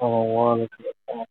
Салом ва алайкум ассалом.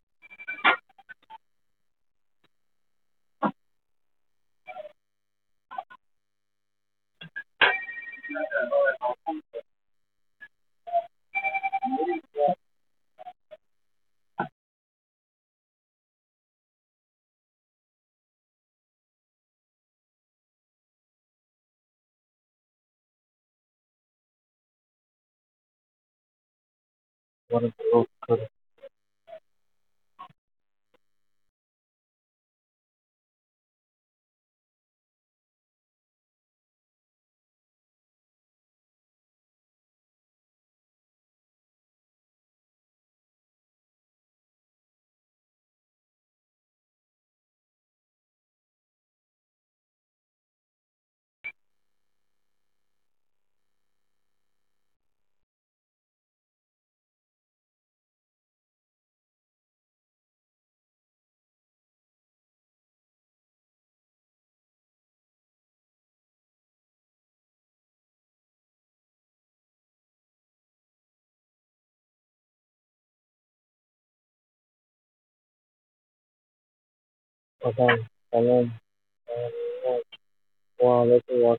Адам, салом ва алайкум.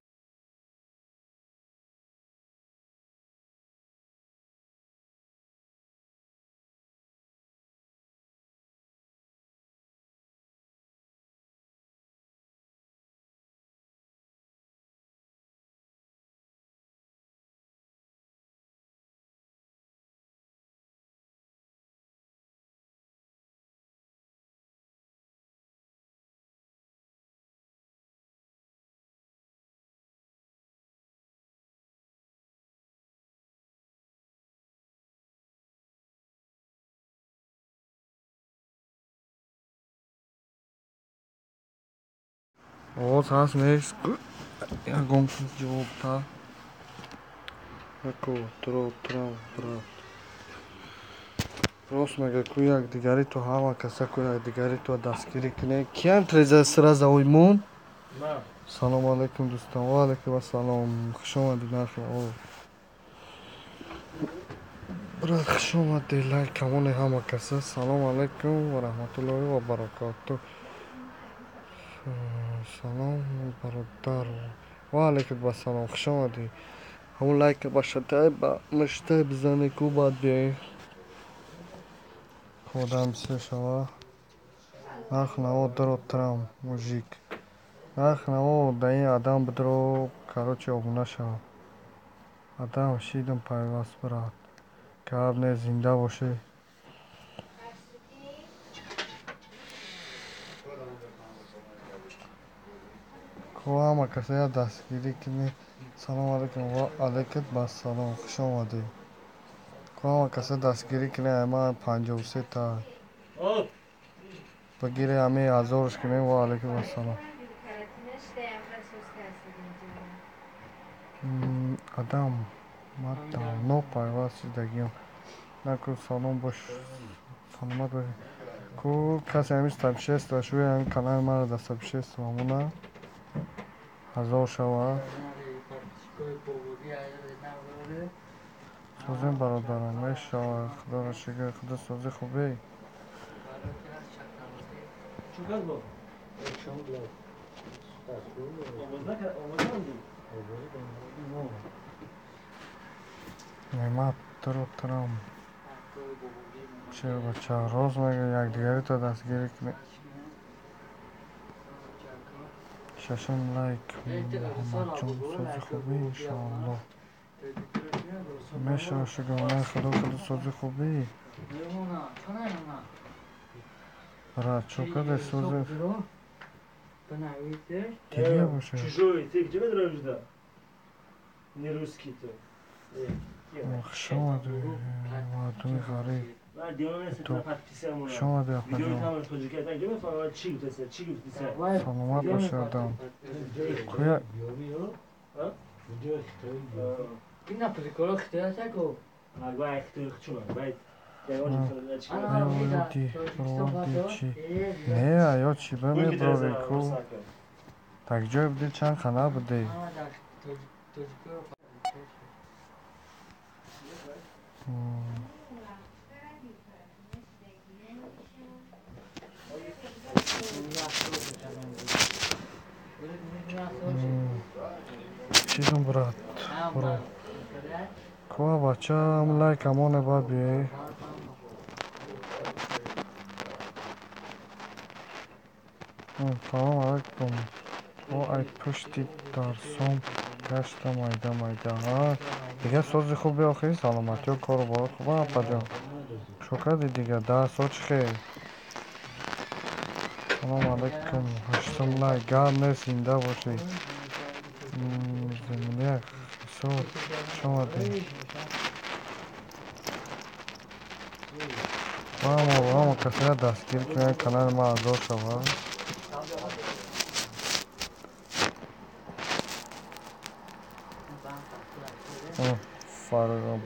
Овоз ҳаст нест? Ягон кас ҷавоб та. Яко тро трам брат. Рост мега ку якдигари то ҳама каса ку якдигари то дастгирӣ кунед. Киям треза сразу оймон? Салом алайкум дӯстон. Ва алайкум ассалом. Хуш омадед нархи о. Брат хуш омадед. Лайк камони ҳама каса. Салом алайкум ва раҳматуллоҳи ва баракатуҳ. Салом бародар. Ва алайкум ассалом. Хуш омадӣ. Ҳамун лайка ба шатай ба муштай бизане ку баъд биёӣ. Одам бисёр шава. Нарх наво дро трам мужик. Нарх наво да ин адам бидро короче обуна шава. Адам шидам пайваст брат. Гап не зинда бошӣ. Ку ҳама каса я дастгирӣ кунед. Салом алайкум ва алайкум ассалом. Хуш омадед. Ку ҳама каса дастгирӣ кунед. Ман 53 та. Багире ҳамаи ҳазорш кунем. Ва алайкум ассалом. Адам ман давно пайваст шудагиам. Наку салом бош. Саломат бошед. Ку касе ҳамин сабшества шуи ҳамин канали маро дар сабшества ҳамуна ҳазор шава. Созем бародарон мешава. Худоро шукр. Худо сози хубе. Неъмат туро трам. Чер бача роз мега якдигари то дастгирӣ кунед. Шашум лайк Муҳаммадҷон сози хубӣ иншоаллоҳ. Мешава шукрона худо худо сози хубӣ. Брат, чо каде сози Дилия боша. Чужой, ты где bedroviš да? Не русский то. Хуш омадӣ мардуми ғариб. Хуш омадӣ апаҷон. Саломат бошӣ адам. Куя чӣ? Не, аё чӣ ба меброрӣ ку? Так ҷой будӣ чанд хана будӣ? Чизм брат, бро. Кува бачам лайк амоне бад биёй. Салом алайкум. О ай пушти дарсом гашта майда майда. Дига сози хуб биохи саломатиё кору бор хуб апаҷон. Шукади дига дарсо чӣ хел? Салом алайкум. Ҳаштум лайк. Гап нест, зинда бошӣ. Земляк, ҳисоб, хуш омадед. Ҳама касеро дастгир кунед, канали ма аъзо шавад.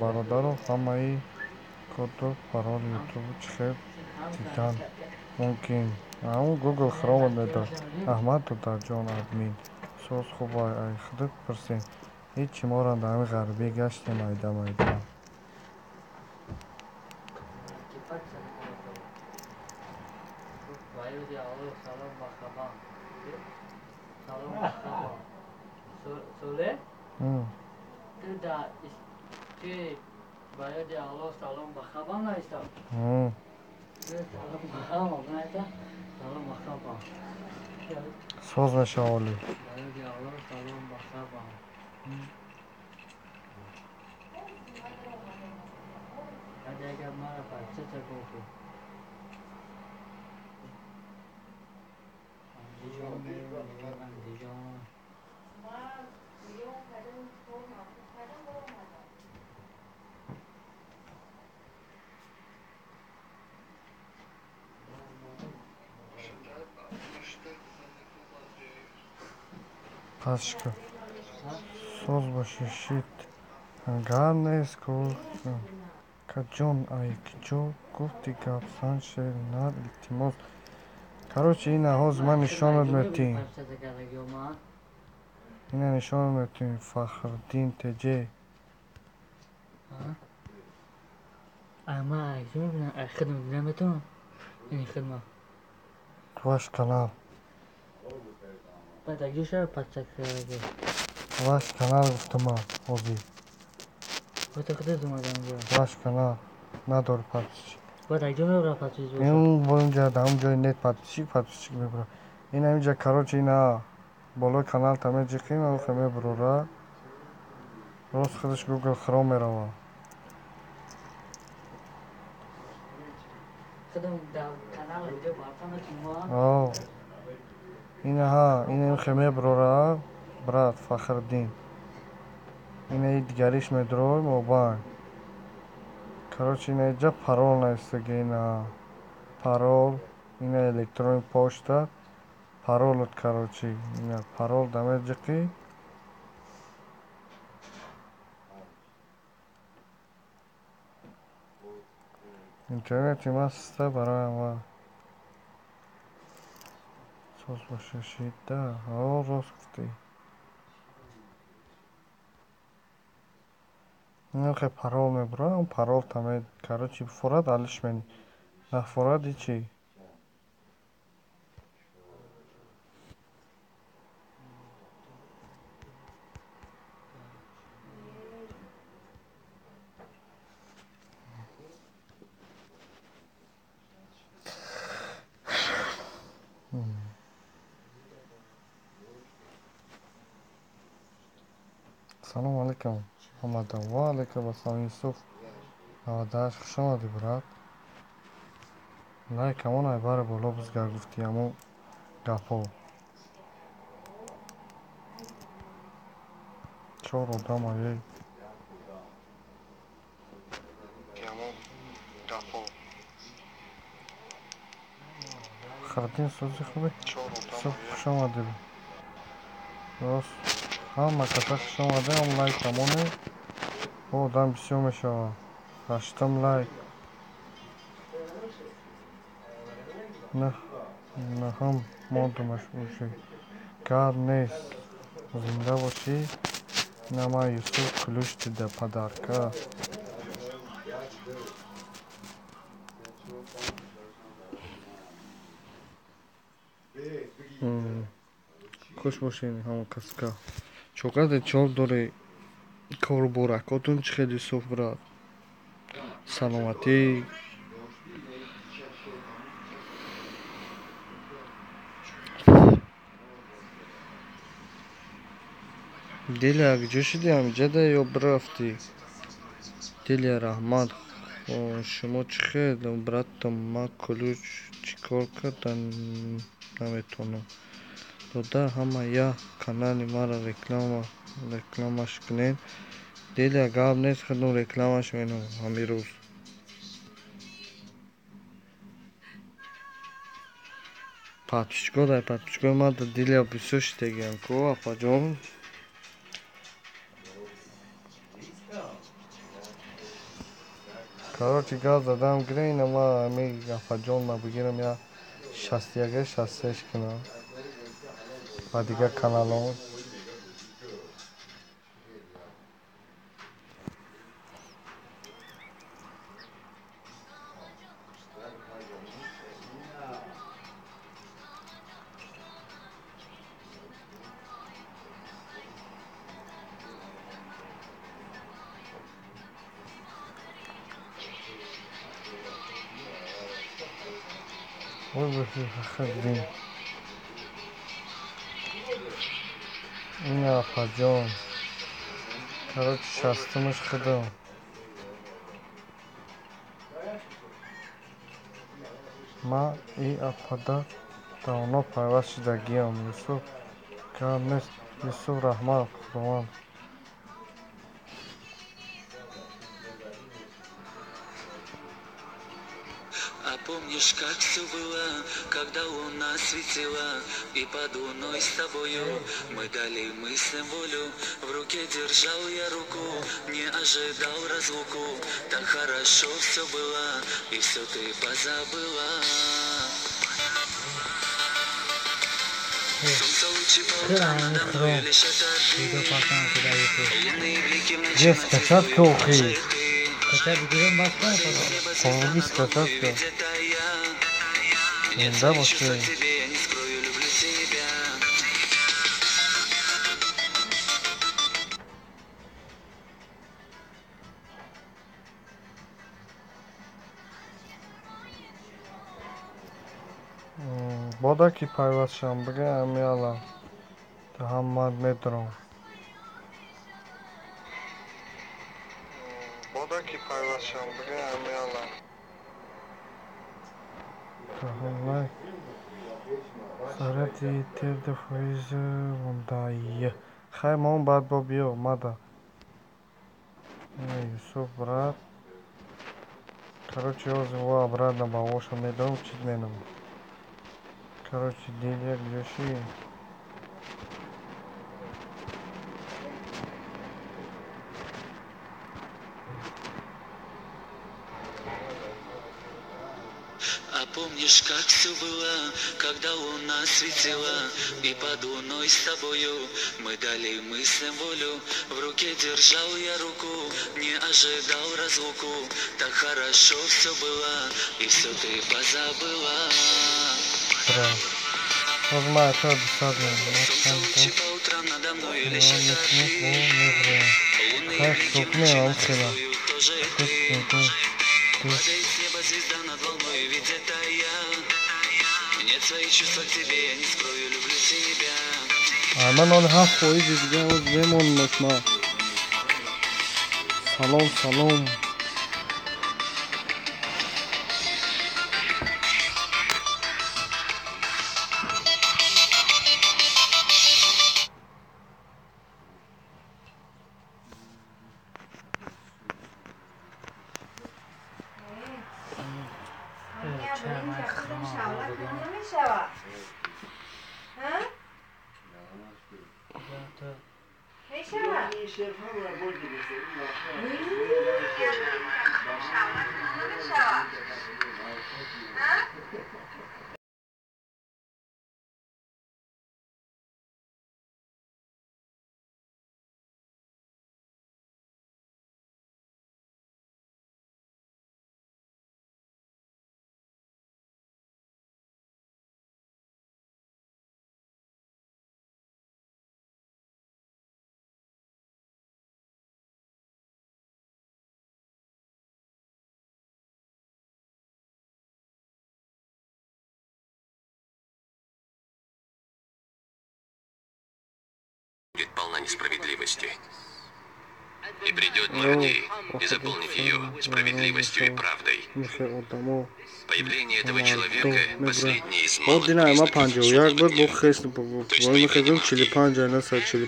Бародаро, ҳамаи коду пароли ютубу чӣ хел дидан мумкин? Ҳамун Google Chrome медод. Аҳмад додарҷон админ. Соз хуб ай худат пурсем. Ҳечи моро дар ҳамин ғарбӣ гаштем майда майда. Соз мешава оли. Пасшка. Соз боши шит. Гап нест ку. Каҷон ай киҷо гуфти гап сан шер нар илтимос. Короче, ина ҳозир ман нишонат метиҳем. Ина нишонат метиҳем. Фахриддин ТЖ. Ваш канал. Ваш канал гуфтама ҳозир. Ваш канал надор подписчик. Инҷа дар ҳамон ҷои нет подписчик подписчик мебурад. Ин ҳаминҷа короче ина болои канал та меҷиқем, охе мебурора. Рост худаш Google Chrome мерава. Инаҳа, ина хе мебурора, брат Фахриддин. Ина дигариш медурой мобайн. Короче, ина иҷа парол навистаги, ина парол, ина электронный почта, паролот, короче, ина парол дамеҷиқӣ. Интернети ма суста барои ма. Соз боша шида. О, рост гуфтӣ. Ина хе парол мебурад, он парол таме, короче, фурад алиш мени. Нафурад ҳичи. Салом алайкум. Омадам. Ва алайкум ассалом Юсуф. 98 хуш омадӣ брат. Лайк ҳамон ай бари боло бизгар гуфтӣ ҳамон гапҳо. Чор одам ае. Фахриддин сози хубе? Юсуф хуш омадӣ. Рост ҳама каса хуш омада, ҳам лайк ҳамоне. Бо одам бисёр мешавад. Ҳаштум лайк. Наҳум мондумаш уже. Гап нест. Зинда бошӣ. Ина ман Юсуф ключ дида подарка. Хуш бошед ҳама каска. Чоқаде чор дори кору боракотун чӣ хел, Юсуф брат? Саломатӣ. Дилия, куҷо шудӣ? Ҳамиҷада ё бирафтӣ? Дилия, раҳмат. Шумо чӣ хел, братам? Ман ключ чӣ кор карда наметавонам. Додар, ҳама як канали маро рекламаш кунед. Дилия, гап нест, худам рекламаш менам ҳамин рӯз. Подписчико дар подписчикои ман Дилия бисёр шидагиам ку, апаҷон. Короче, гап задам, гира ина ма ами апаҷон ма бигирам я 61 63 кунам ба дигар каналҳо. Ой, ин апаҷон. Короче, шастумаш худам. Ма и апада давно пайваст шудагиам. Юсуф, гап нест. Юсуф, раҳмат, Худованд. А помнишь, как все было, когда луна светила, и под луной с тобою мы дали мыслям волю. В руке держал я руку, не ожидал разлуку. Так хорошо все было, и все ты позабыла. Солнце лучи по утрам надо мной, лишь это ты. Лунные блики в ночи Есть скачать кохи. Помоги скачать. Зинда бошед. Бода ки пайваст шавам, бигӯ ами ала. Ҳама медорам. Бода ки пайваст шавам, бигӯ ами ала. Лайк. Заряди терда фоиз мондай. Хай мон баъд бо биё, мада. Юсуф брат. Короче, ҳозир во обратно ба воша медорам, чиз менам. Короче, Дилия, куҷо ши? А помнишь, как все было, когда луна светила, и под луной с тобою мы дали мыслям волю. В руке держал я руку, не ожидал разлуку. Так хорошо все было, и все ты позабыла. Солнце лучи по утрам надо мной, лишь это ты. Лунные блики в ночи над звездою, тоже ты. Падает с неба звезда над волной, ведь это я. Нет, свои чувства к тебе я не скрою, люблю тебя. Ман он 7 фоизи дига оз мемонам ма. Салом, салом. несправедливости. И придет Махди и заполнит ее справедливостью и правдой. Появление этого человека – последний из малых признаков судного дня. То есть появление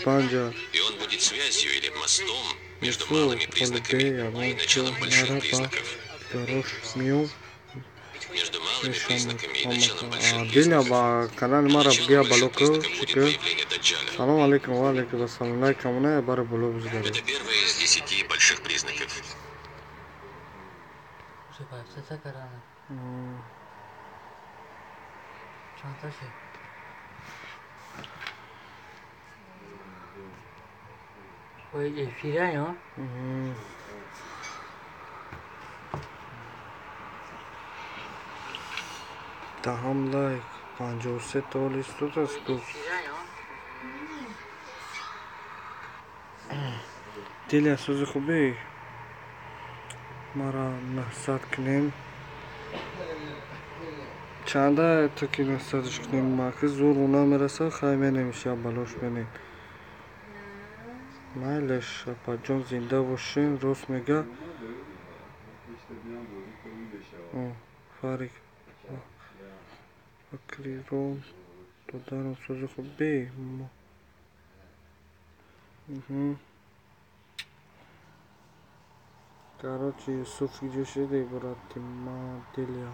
Махди. И он будет связью или мостом между малыми признаками и началом больших признаков. Между малыми признаками и началом больших признаков. Началом больших признаков будет появление Даджаля. Это первое из 10 больших признаков. Даҳам лайк 53 толи студас гуфт. Дили асози хубе мара 900 кунем. Чанда то ки 900 кунем маки зур намераса хай менемиша балош менем. Майлеш апаҷон зинда бошин рост мега. Фарик Акрирон додарам сози хубе. Короче, Юсуф где шиды, брат, Тима Делия.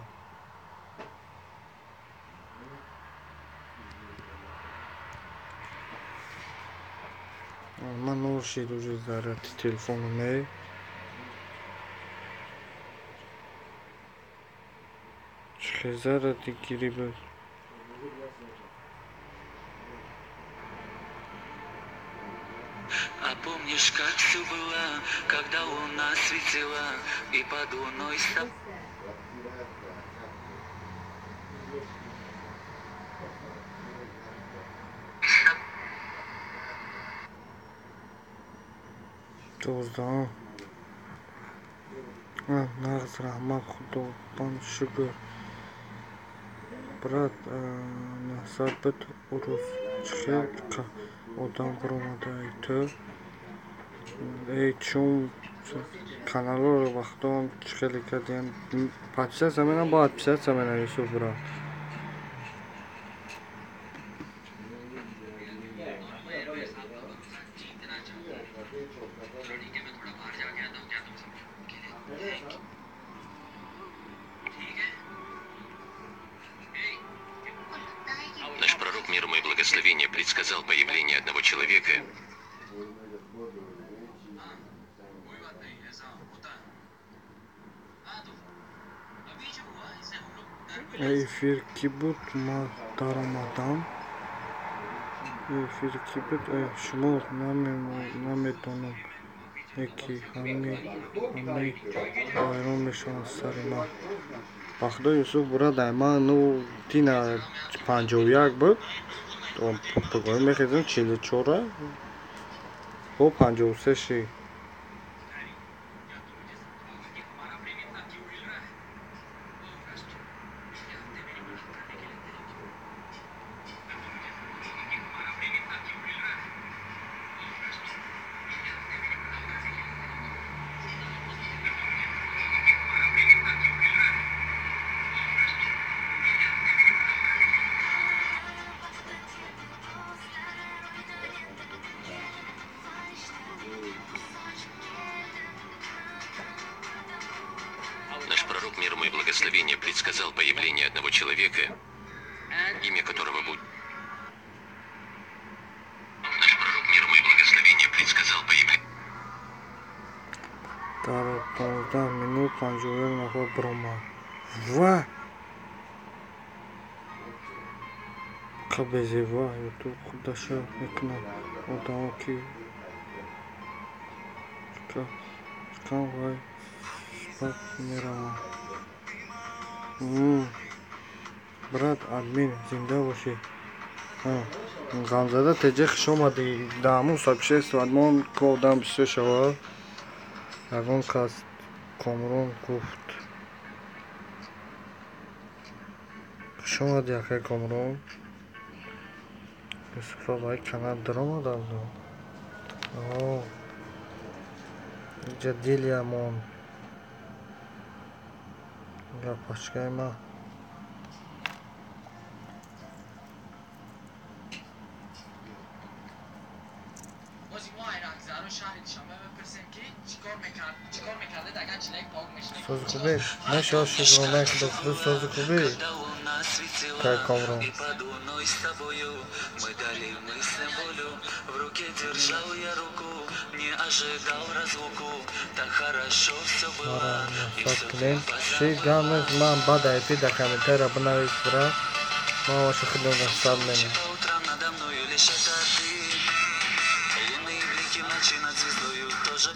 Ман ношид уже заряд телефону ме. Чхе заряд гири буд. А помнишь, как все было, когда луна светила и под луной с Дувоздаҳум. Нағз раҳмат худобанд шукр. Брат, 900 бит урус чӣ хел одам баромадаи ту? Эй, чун каналҳоро вақтон чӣ хеле кардиям. Подписаться менам, бояд подписаться менам, Юсуф брат. Наш пророк, мир ему и благословение, предсказал появление одного человека, Эфир кӣ буд? Ман даромадам. Эфир кӣ буд? Шумо намедонам. Яки ҳами вайрон мешаванд сари ман. Ба худо Юсуф брат, ай ман ну дина 51 буд. Погоҳӣ мехезем 44 бо 53 ши. Наш пророк, мир ему и благословение, предсказал появление одного человека, имя которого будет... Наш пророк, мир ему и благословение, предсказал появление... Дар 15 минут 51 нафар баромад. Ва! Қабезева ютуб худаша мекунад. Одамо ки чикам вай спат мераванд. Брат, админ, зинда бошӣ. Ғамзада теҷе хуш омадӣ. Дар ҳамун сообщество адмон ко одам бисёр шавад. Ягон кас Комрон гуфт. Хуш омадӣ, акай Комрон. Юсуфа ба канал даромадам. О, инҷа дилиамон. Гапашкаи ма. Сози хубе? Мешава шукрона худо сози хубе? Кай Комрон. И под луной с тобою мы дали мыслям волю. В руке держал я руку, не ожидал разлуку. Так хорошо все было, и все ты Ши гамес ман баъд айфи да комментария бинавис бира. Ман ваша хидмат саб менам. По утрам надо мною лишь это ты. Лунные блики в ночи над звездою тоже.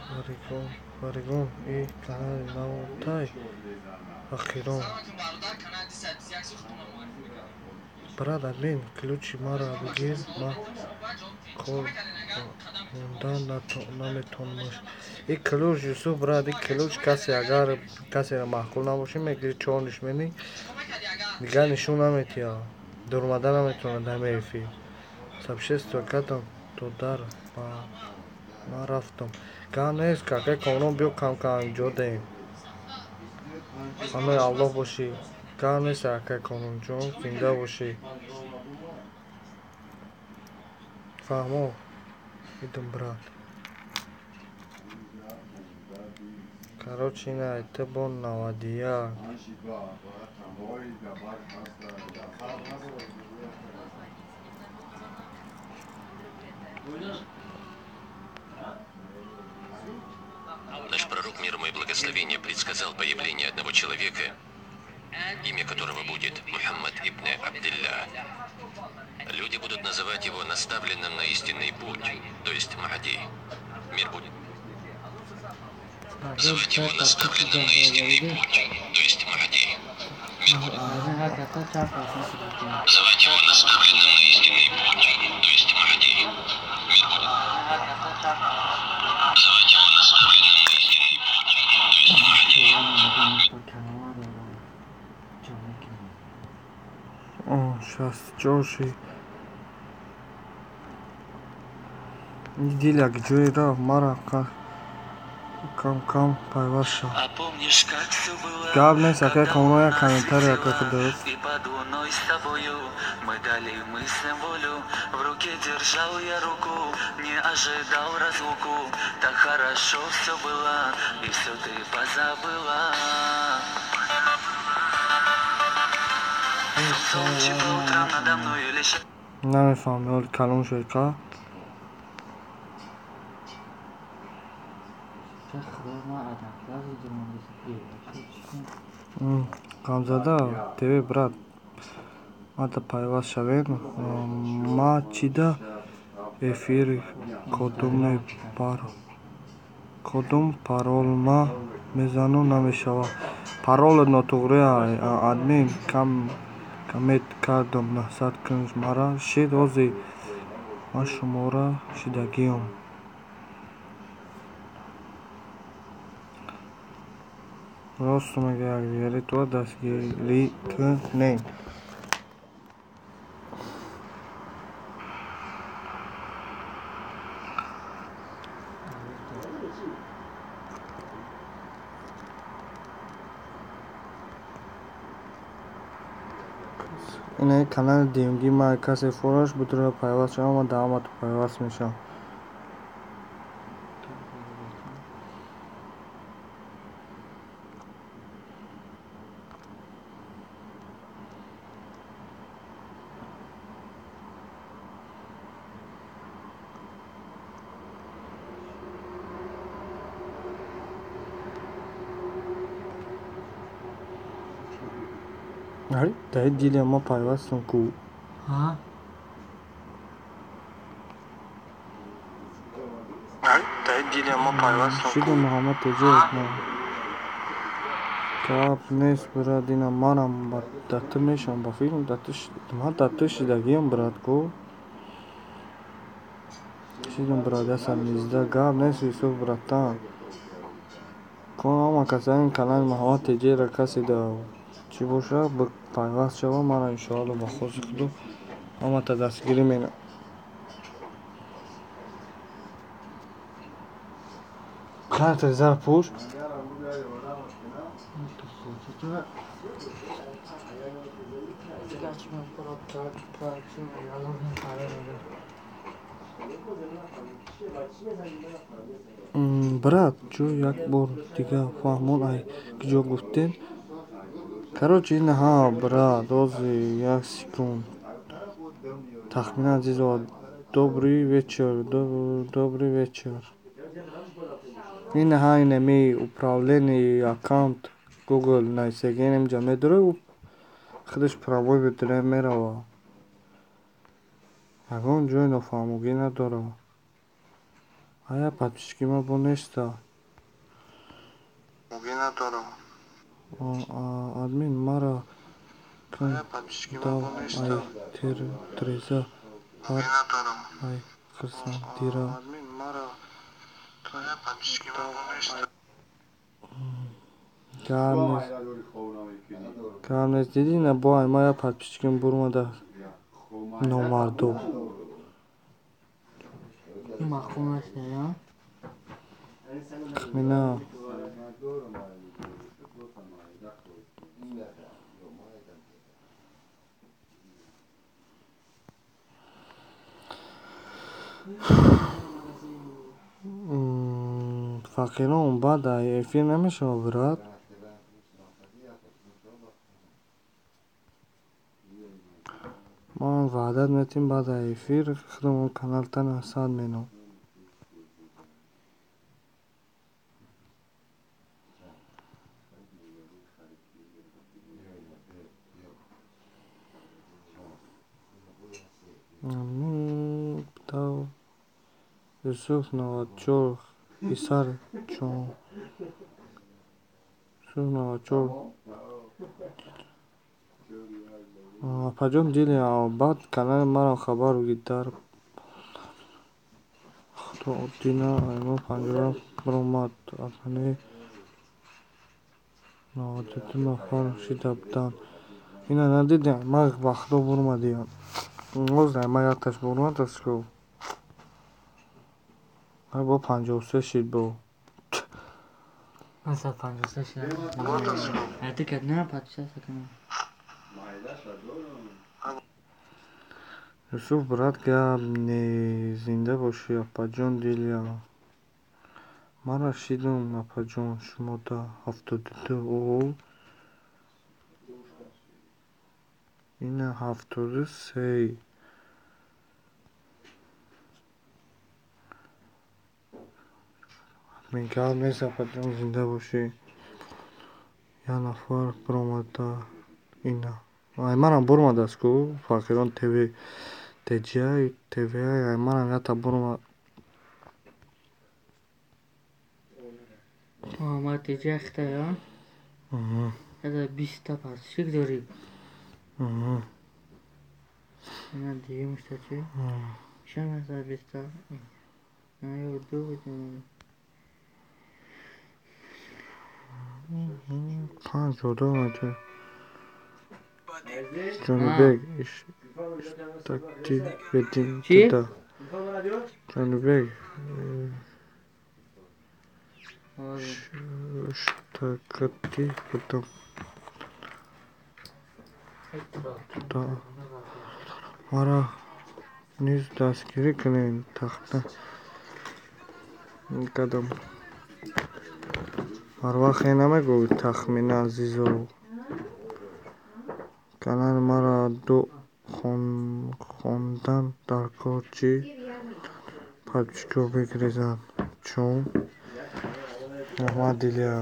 Варигон, Варигон, и канали навотай охирон. Брат, админ, ключи мара бигир, ма кор мондан наметонмаш. И ключ, Юсуф, брат, и ключ касе агар касеро маъқул набошӣ, мегири чорниш менӣ, дигар нишон наметиҳад. Дуромада наметавонад дар эфир. Сообщество кардам то дар ба ман рафтам. Гап нест, какай Комрон биё кам-кам ҷо деҳем. Паноҳи Аллоҳ бошӣ. Гап нест, акай Комронҷон, зинда бошӣ. Фаҳмо? Идум, брат. Короче, ина айта бо 91. Наш пророк, мир ему и благословение, предсказал появление одного человека, имя которого будет Мухаммад ибн Абдилля. Люди будут называть его наставленным на истинный путь, то есть Махди. Мир будет называть его наставленным на истинный путь, то есть Махди. Мир будет называть его наставленным на истинный путь, то есть Махди. Мир будет называть его наставленным на истинный путь, то есть Махди. О, 64 ши. Диля ҷое рафт, мара кам-кам пайваст шав. А помнишь, как все было, Гап нест, акай когда Комрон, як луна комментарий, акай светила, худо. и под луной с тобою мы дали мыслям волю. В руке держал я руку, не ожидал разлуку. Так хорошо все было, и все ты позабыла. Солнце лучи по утрам надо мною лишь Намефаҳмам, ҳол калон шуд қа? Ғамзада, ТВ, брат, мада пайваст шавем. Ма чида эфир кодуме пар кодум паролма мезану намешавад. Паролат нотуғри админ кам коммент кардам 900 кунж мара шид ҳози ман шумора шидагиём. Рост мега якдигари туа дастгирӣ кунем. Ина канали ДМГ ма касе фораш бутура пайваст шавам, ман дар ҳаматон пайваст мешавам. Дар дили ма пайвастам ку. Дар дили ма пайвастам. Шиду Муҳаммад Теҷоев ма. Гап нест, брат, ина манам да ту мешавам, ба фикрам ман да ту шидагиам, брат, ку шидам, брат, ясад низда. Гап нест, Юсуф братан, кон ҳама касаи канали Маҳаммад Теҷера касе да чӣ боша, пайваст шава, мана иншоалло ба хоси Худо ҳамата дастгирӣ менам. Карта зар пӯш. Брат, чӯ як бор дига фаҳмон, ай куҷо гуфтем? Короче, ина ҳа, брат, ози як секунд. Тахмина Азизова, добрый вечер, добрый вечер. Ина ҳа, инами управление аккаунт Google нависагиен инҷа медорад, худаш пробой медорад, мерава. Ягон ҷои нофаҳмогӣ надорад. Ая подписчики ма бо неста. Админ мара кун дав ай треза ҳар ай хурсандира. Гап нест, дидӣ на бо ай ма я подписчиким бурмада номардо. Тахмина. Фақирон баъд ай эфир намешавад, брат? Ман ваъдат метиҳем, баъд ай эфир худамон каналтана сад менам. Юсуф 94 писар чон. Юсуф 94. Апаҷон дили, баъд канали маро хабар бигир дар Худо дина аймо 57 баромад, апане 92 нафар шида буданд. Ина надидӣ, ма ба Худо бурмадиям. Оз ай ма якташ бурмад ку. Ай бо 53 шид бо. Маса 53 шид. Ай ты как на подписаться канал. Юсуф брат, гап не, зинда бошӣ, апаҷон Дилия. Мара шидам, апаҷон, шумо да 72 о. Ина 73. Гап нест, апаҷон, зинда бошӣ. Як нафар баромада ина. Ай манам бурмадааст ку, Фақирон ТВ TGI TVA, ай манам якта бурмад. Муҳаммад TGI хитая? Это 20 та подписчик дорӣ. Ина дуюмшта чӣ? Шам 120 та. Ина ё ду. Панҷ одам аҷа. Ҷонибек иштакти ведин туда. Ҷонибек иштакти будам. Туда. Мара низ дастгирӣ кунед, тахта кадам. Ҳар вақте намегӯй, Тахмина Азизов. Канали маро ду хондан дар кор чӣ подписчикҳо бигрезанд. Чун Раҳмат Дилия.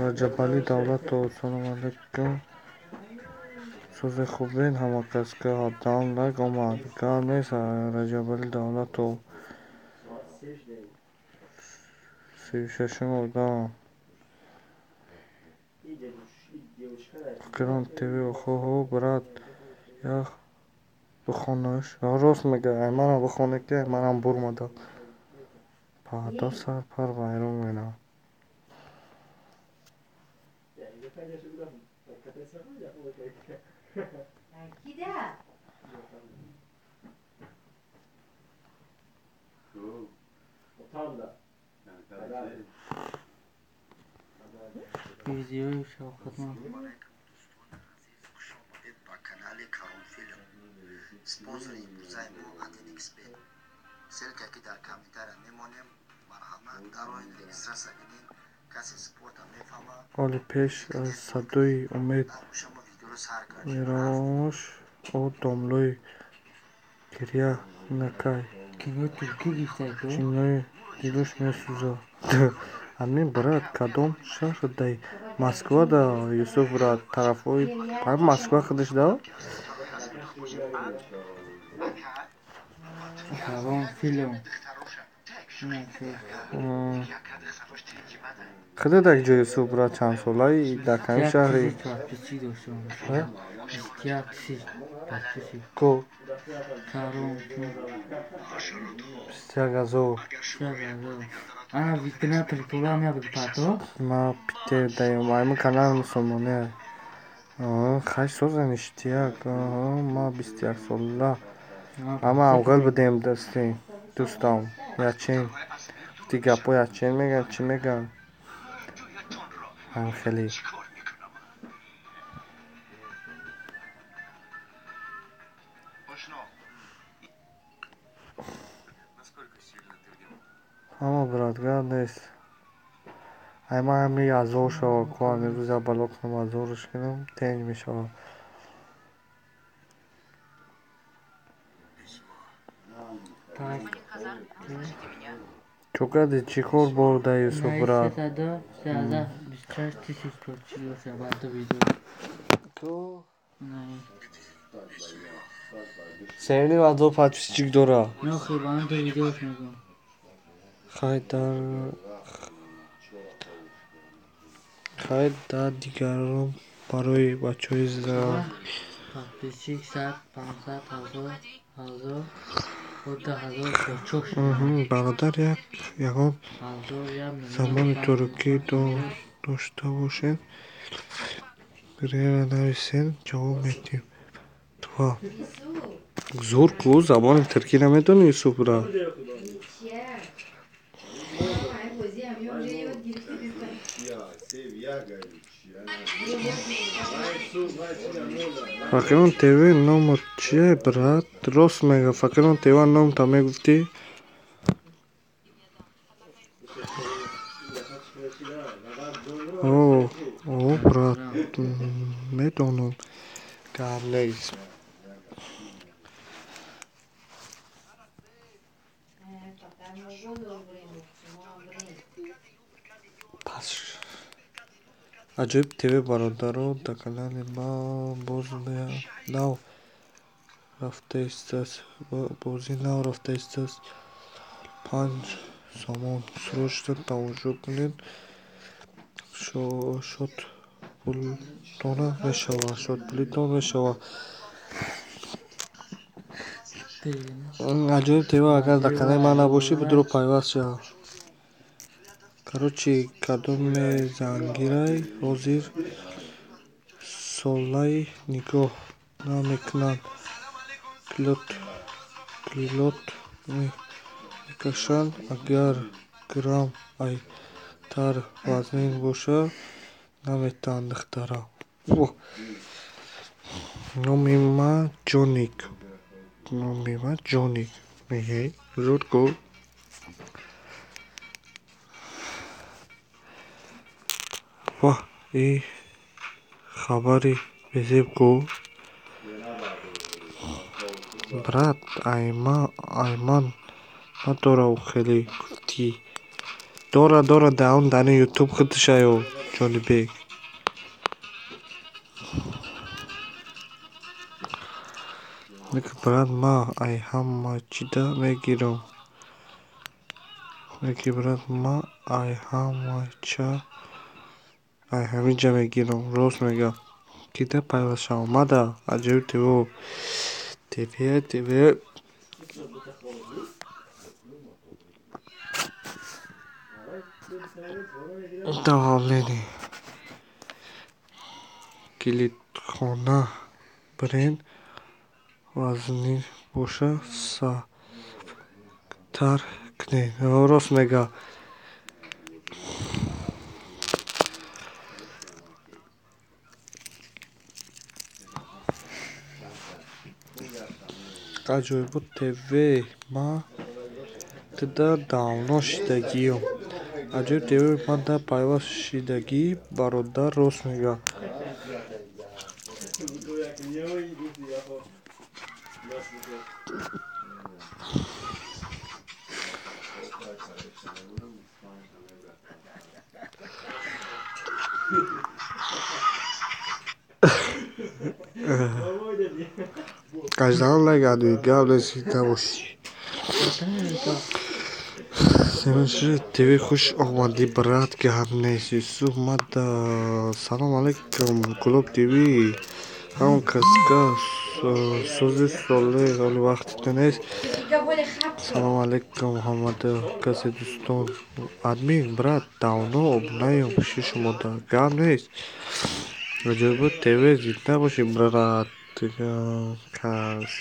Раҷабалӣ Давлатов, салом алейкум. Сози хубен ҳама кас ка 17 лайк омад. Гап нест, Раҷабалӣ Давлатов. 36-ум одам. Фақирон ТВ охо брат, як бихонаш. Рост мега, ай манам бихоне ки ай манам бурмада. Парда сар пар вайрон менам. Видеои шавқатманд. Ба канали Каронфилм. Спонсори имрӯзаи мо 1xBet. Ссылка ки дар комментария мемонем, марҳамат, дароин, регистрация кунед. Касе спорта мефаҳма. Оли пеш аз садои умед шумо видеоро сар кардем. меравош о домлои гиря накай. Кинои туркӣ гирифтай ко? Чинои дилуш месӯзад. Амин, брат, кадом шаҳр дай? Москва да, Юсуф брат, тарафҳои Москва худаш да? Карон филм. Худат дар ҷо, Юсуф брат, чанд солаи, дар кадом шаҳри? Подписчик доштам. 21 тысяч подписчик. Ко? Карон филм. 21 000. 21 000. Ана витрина прикола меяд пато? Ма Питер даем, айма канали мусулмоне. Хай соза ништяк. Ма 21 сола. Ама авғал будем дастем, дӯстам. Ячин. Ти гапо ячин меган, чӣ меган? Ҳам хеле. Ҳама брат, гап нест. Ай ман ҳами ҳазор шава ку ҳами рӯза бало кунам, ҳазорш кунам, тенҷ мешавад. Чо кардӣ, чӣ кор бурда, Юсуф брат? 326 тысяч подписчик дошта баъду видео. 3,5 ҳазор подписчик дора. Нохи ба ан ду видеош мегӯям. Хай дар дигарон барои бачаҳои зан. Подписчик сад, пансад, ҳазор, ҳазор, 10 000 бочок. Бародар, як ягон Ҳазор, як миллион. забони туркӣ дошта бошед, рера нависен, ҷавоб медиҳем. Два. Зур ку, забони туркӣ намедонӣ, Юсуф брат? Фақирон ТВ номот чие, брат? Рост мега, Фақирон ТВ номта мегуфтӣ? О, о, брат, медонам. Гап нест. Пас Аҷоиб ТВ бародаро, дар канали ман боз нав рафта истааст. Бозӣ нав рафта истааст. 5 сомон срочно тамошо кунед. Шот пултона мешавад. Шот пулитон мешавад. Аҷоиб ТВ, агар дар канали ман набошӣ, бидуро пайваст шав. Короче, кадоме зангирай, ҳозир солаи нигоҳ намекунанд. Килот мекашанд, агар грамм ай тар вазнин боша, наметаҳанд духтара. Номи ман Ҷоник. Номи ман Ҷоник. Зуд ку. Ваҳ, и хабари безеб ку. Брат, айман надора хеле гуфтӣ. Дора, дора, дар он дани ютуб худашаю, Ҷонибек. Брат, ман ай ҳама чида мегирам. Леки брат, ман ай ҳама ча ай ҳамиҷа мегирам. Рост мегӯям. Кида пайваст шавам? Мада Аҷоиб ТВ ТВ ТВ давление калидхона бренд вазнин боша сабуктар кунед. Рост мега. Аҷоибот ТВ ма тда давно шидагиём. Аҷоиб ТВ ма да пайваст шидагӣ, бародар, рост мега. Каждам лайк адуи гап несида бошӣ. ТВ хуш омадӣ, брат, гап нест. Юсуф мада салом алейкум, Клуб ТВ ҳамон каска сози соле ҳоли вақтита нест. Салом алейкум ҳамада касе дӯстон. Админ, брат, давно обунаем пиши шумода. Гап нест. Аҷоибот ТВ зинда бошӣ, брат. Кас.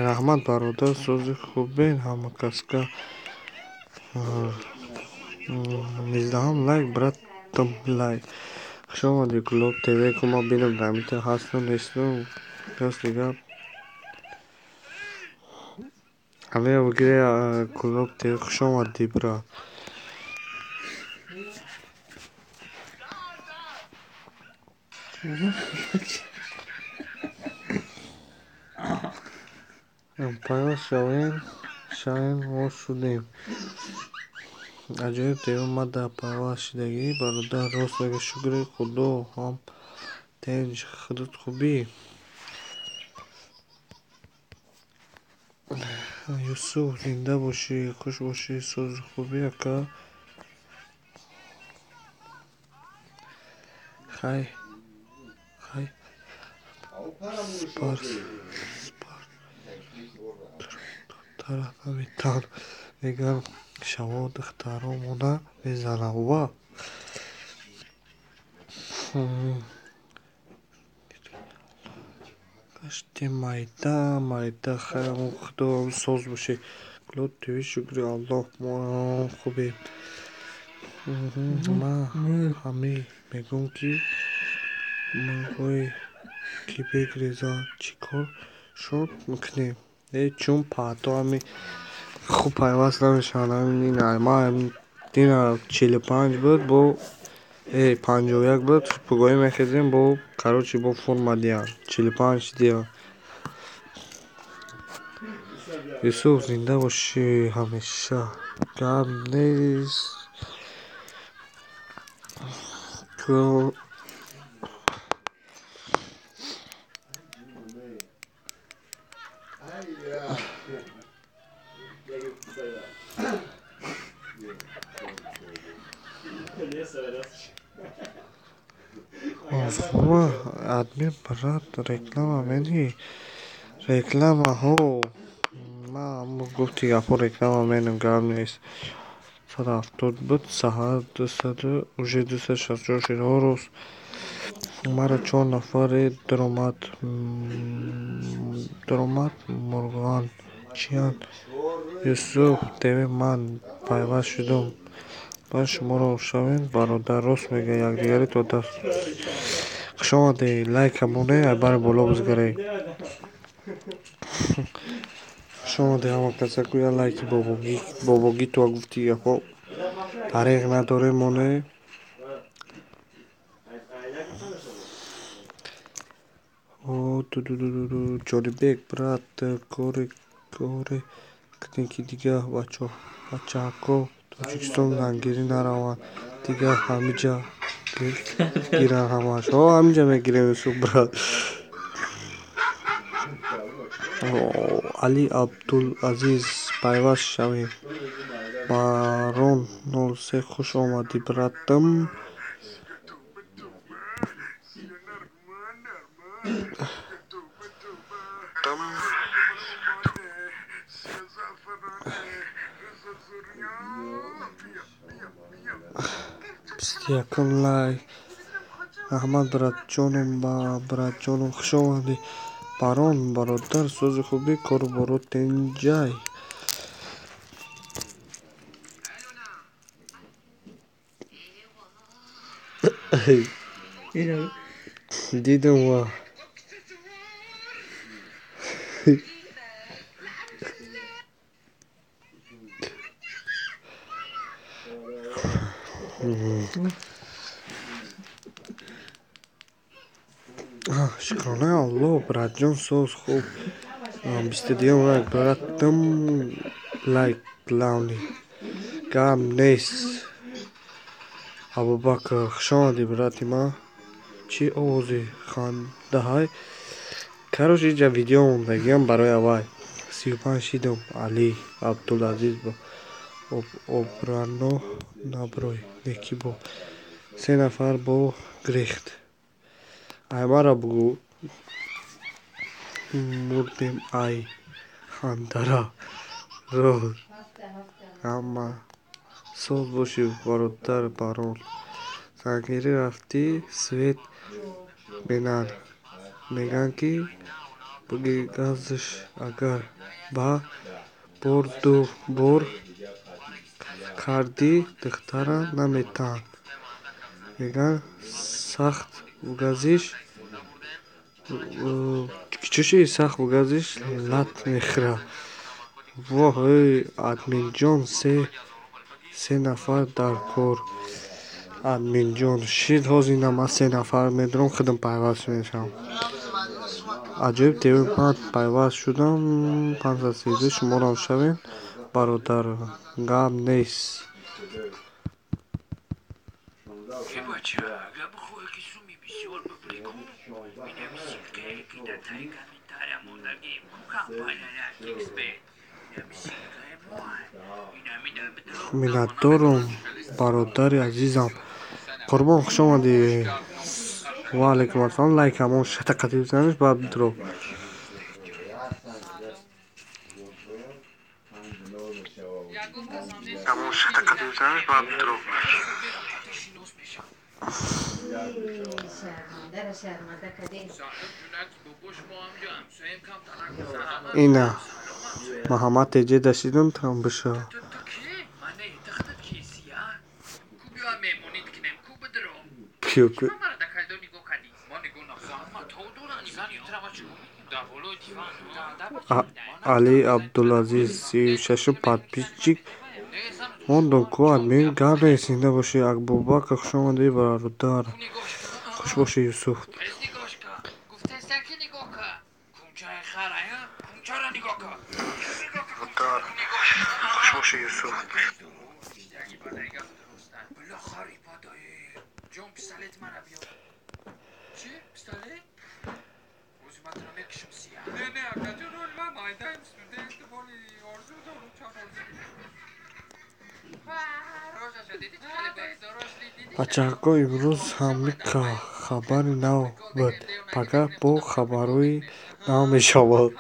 Раҳмат, бародар, сози хубен ҳама каска. Низдаҳам лайк, братам, лайк. Хуш омадӣ, Клуб ТВ. Ку ман бинам дар ҳасту несту. Рости гап. Ҳамея бигире Клуб ТВ, хуш омадӣ, брат. Пайваст шавем, шавем, мо шудем. Аҷоиб ТВ мада пайваст шидагӣ, бародар, рост мега. Шукри Худо, ҳам тинҷ, худат хубӣ? Юсуф, зинда бошӣ, хуш бошӣ, сози хубӣ, ака. Хай, хай. Спарс, спар. Тараф наметан. Мегам шаво духтаромона мезанам. Ва. Гашти майда, майда, хайр, Худо соз бошӣ. Клуб ТВ, шукри Аллоҳ, мо хубем. Ман ҳамин мегӯм, ки мурғҳое ки бегрезанд чӣ кор шод мекунем? Э, чун паҳто ҳами хуб пайваст намешаванд. Ҳамин ман дина 45 буд, бо 51 буд, пугоҳӣ мехезем, бо короче бо форма диҳанд. 45 диҳанд. Юсуф, зинда бошӣ ҳамеша. Гап нест. Админ, брат, реклама медиҳӣ? Рекламаҳо ман гуфти гапҳо реклама менам, гап нест. 170 буд, саҳар 200, уже 264 шуд. Ҳо, рост. Мара чор нафаре даромад мурғанд. Чиянд? Юсуф ТВ ман пайваст шудум. Ба шуморо шавем, бародар, рост мега, якдигари то даст. Хуш омадӣ, лайка моне, айбари боло бизгарӣ. Хуш омадӣ ҳама каса, ку я лайки бобогӣ, бобогӣ ту гуфти гапҳо. Тариқ надорем моне. О, ту Ҷонибек, брат, коре коре кунем, ки дига бачаҳако Тоҷикистон зангирӣ нараванд. Дига ҳамиҷа гиранд ҳамаш. Ҳо, ҳамиҷа мегирем, Юсуф, брат. Али Абдулазиз, пайваст шавем. Барон 03, хуш омадӣ, братам. Бисту якум лайк. Раҳмат, братҷоном, братҷоном, хуш омадӣ. Барон, бародар, сози хубӣ, кору боро тинҷай. Дидам ва. Шукронаи Аллоҳ, братҷон, соз хуб. 22-юм лайк, братам, лайк главный. Гап нест. Абубакр, хуш омадӣ, брати ман. Чӣ овози хандаҳай? Короче, иҷа видео мондагиам барои аввал. 35 шидам. Али Абдулазиз обрано наброй неки бо. Се нафар бо гирехт. Ай мара бугӯ. Мурдем ай хандара. Роз. Ҳама соз бошӣ, бародар барон. Зангирӣ рафтӣ, свет менан. Мегӯянд ки буги газш агар ба бор ду бор кардӣ, духтара наметаҳанд. Мегӯянд сахт бугазиш чӯши сахт бугазиш лат мехӯрад. Воҳ, эй админҷон, се нафар дар кор. Админҷон, шид ҳозир ина ман се нафар медорам, худам пайваст мешавам. Аҷоиб ТВ ман пайваст шудам, 532 шуморам шавем, бародар, гап нест. Миннатдорум, бародари азизам. Қурбон, хуш омадӣ. Ва алайкум ассалом. Лайк ҳамон шатақати бизаниш, баъд дро. Ҳамон шатақати бизаниш, баъд дро. Ина Муҳаммад теҷе дашидам там биша. Али Абдулазиз 36-ум подписчик. Мондум ку админ, гап нест, зинда бошӣ. Абубакр, хуш омадӣ, бародар. Хуш бошӣ, Юсуф. Хуш бошӣ, Юсуф. Бачаҳако, имрӯз ҳамика хабари нав буд. Пагаҳ бо хабарҳои нав мешавад.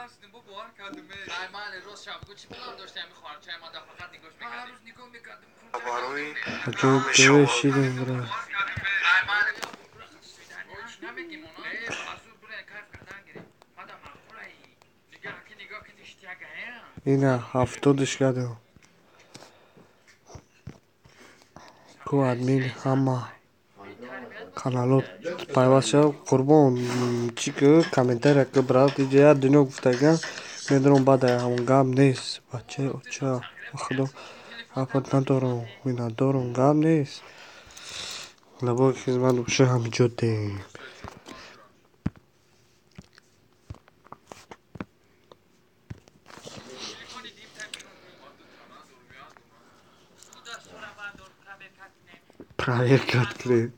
Аҷоиб ТВ шидем, брат. Ина 70-ш кардам. Ку админ ҳама каналот пайваст шав. Қурбон, чӣ ки комментария ки брат, иҷа як дунё гуфтаган медонам, баъд ҳамон гап нест. Бачаи оча, ба худо гапат надорам, миннатдорам, гап нест. Лабои хизмат боша, ҳамиҷо дем. Проверка кунед.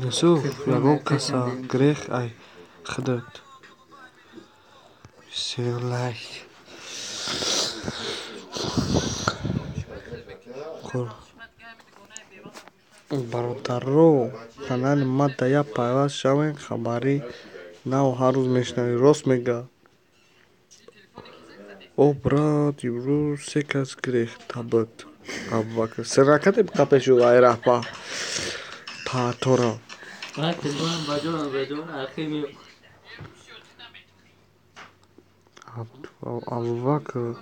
Юсуф, ягон каса грех ай худат. Се лайк. Бародаро, канали ма да як пайваст шавем, хабари нав ҳар рӯз мешунавӣ. Рост мега. О, брат, имрӯз се кас гирехта буд. Абубакр. Сир накардем қапешу ай раҳба. Паатора. Абубакр.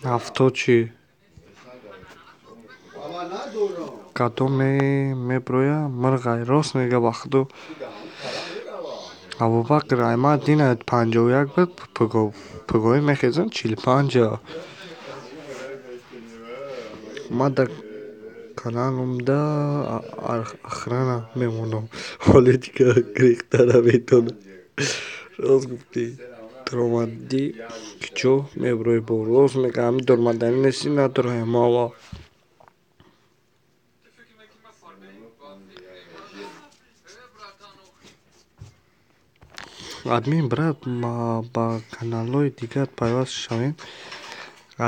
Ҳафтод чӣ? Кадоме меброя мирғай. Рост мега ба худо. Абубакр, ай ма дина 51 буд, пугоҳӣ мехезам 45. Ма дар каналумда охрана мемонам. Ҳоле дигар гирехта наметавонам. Рост гуфтӣ. Даромадӣ куҷо меброи бо? Рост мега, ҳамин даромаданӣ нести надороям ава. Админ, брат, ба каналҳои дигар пайваст шавем.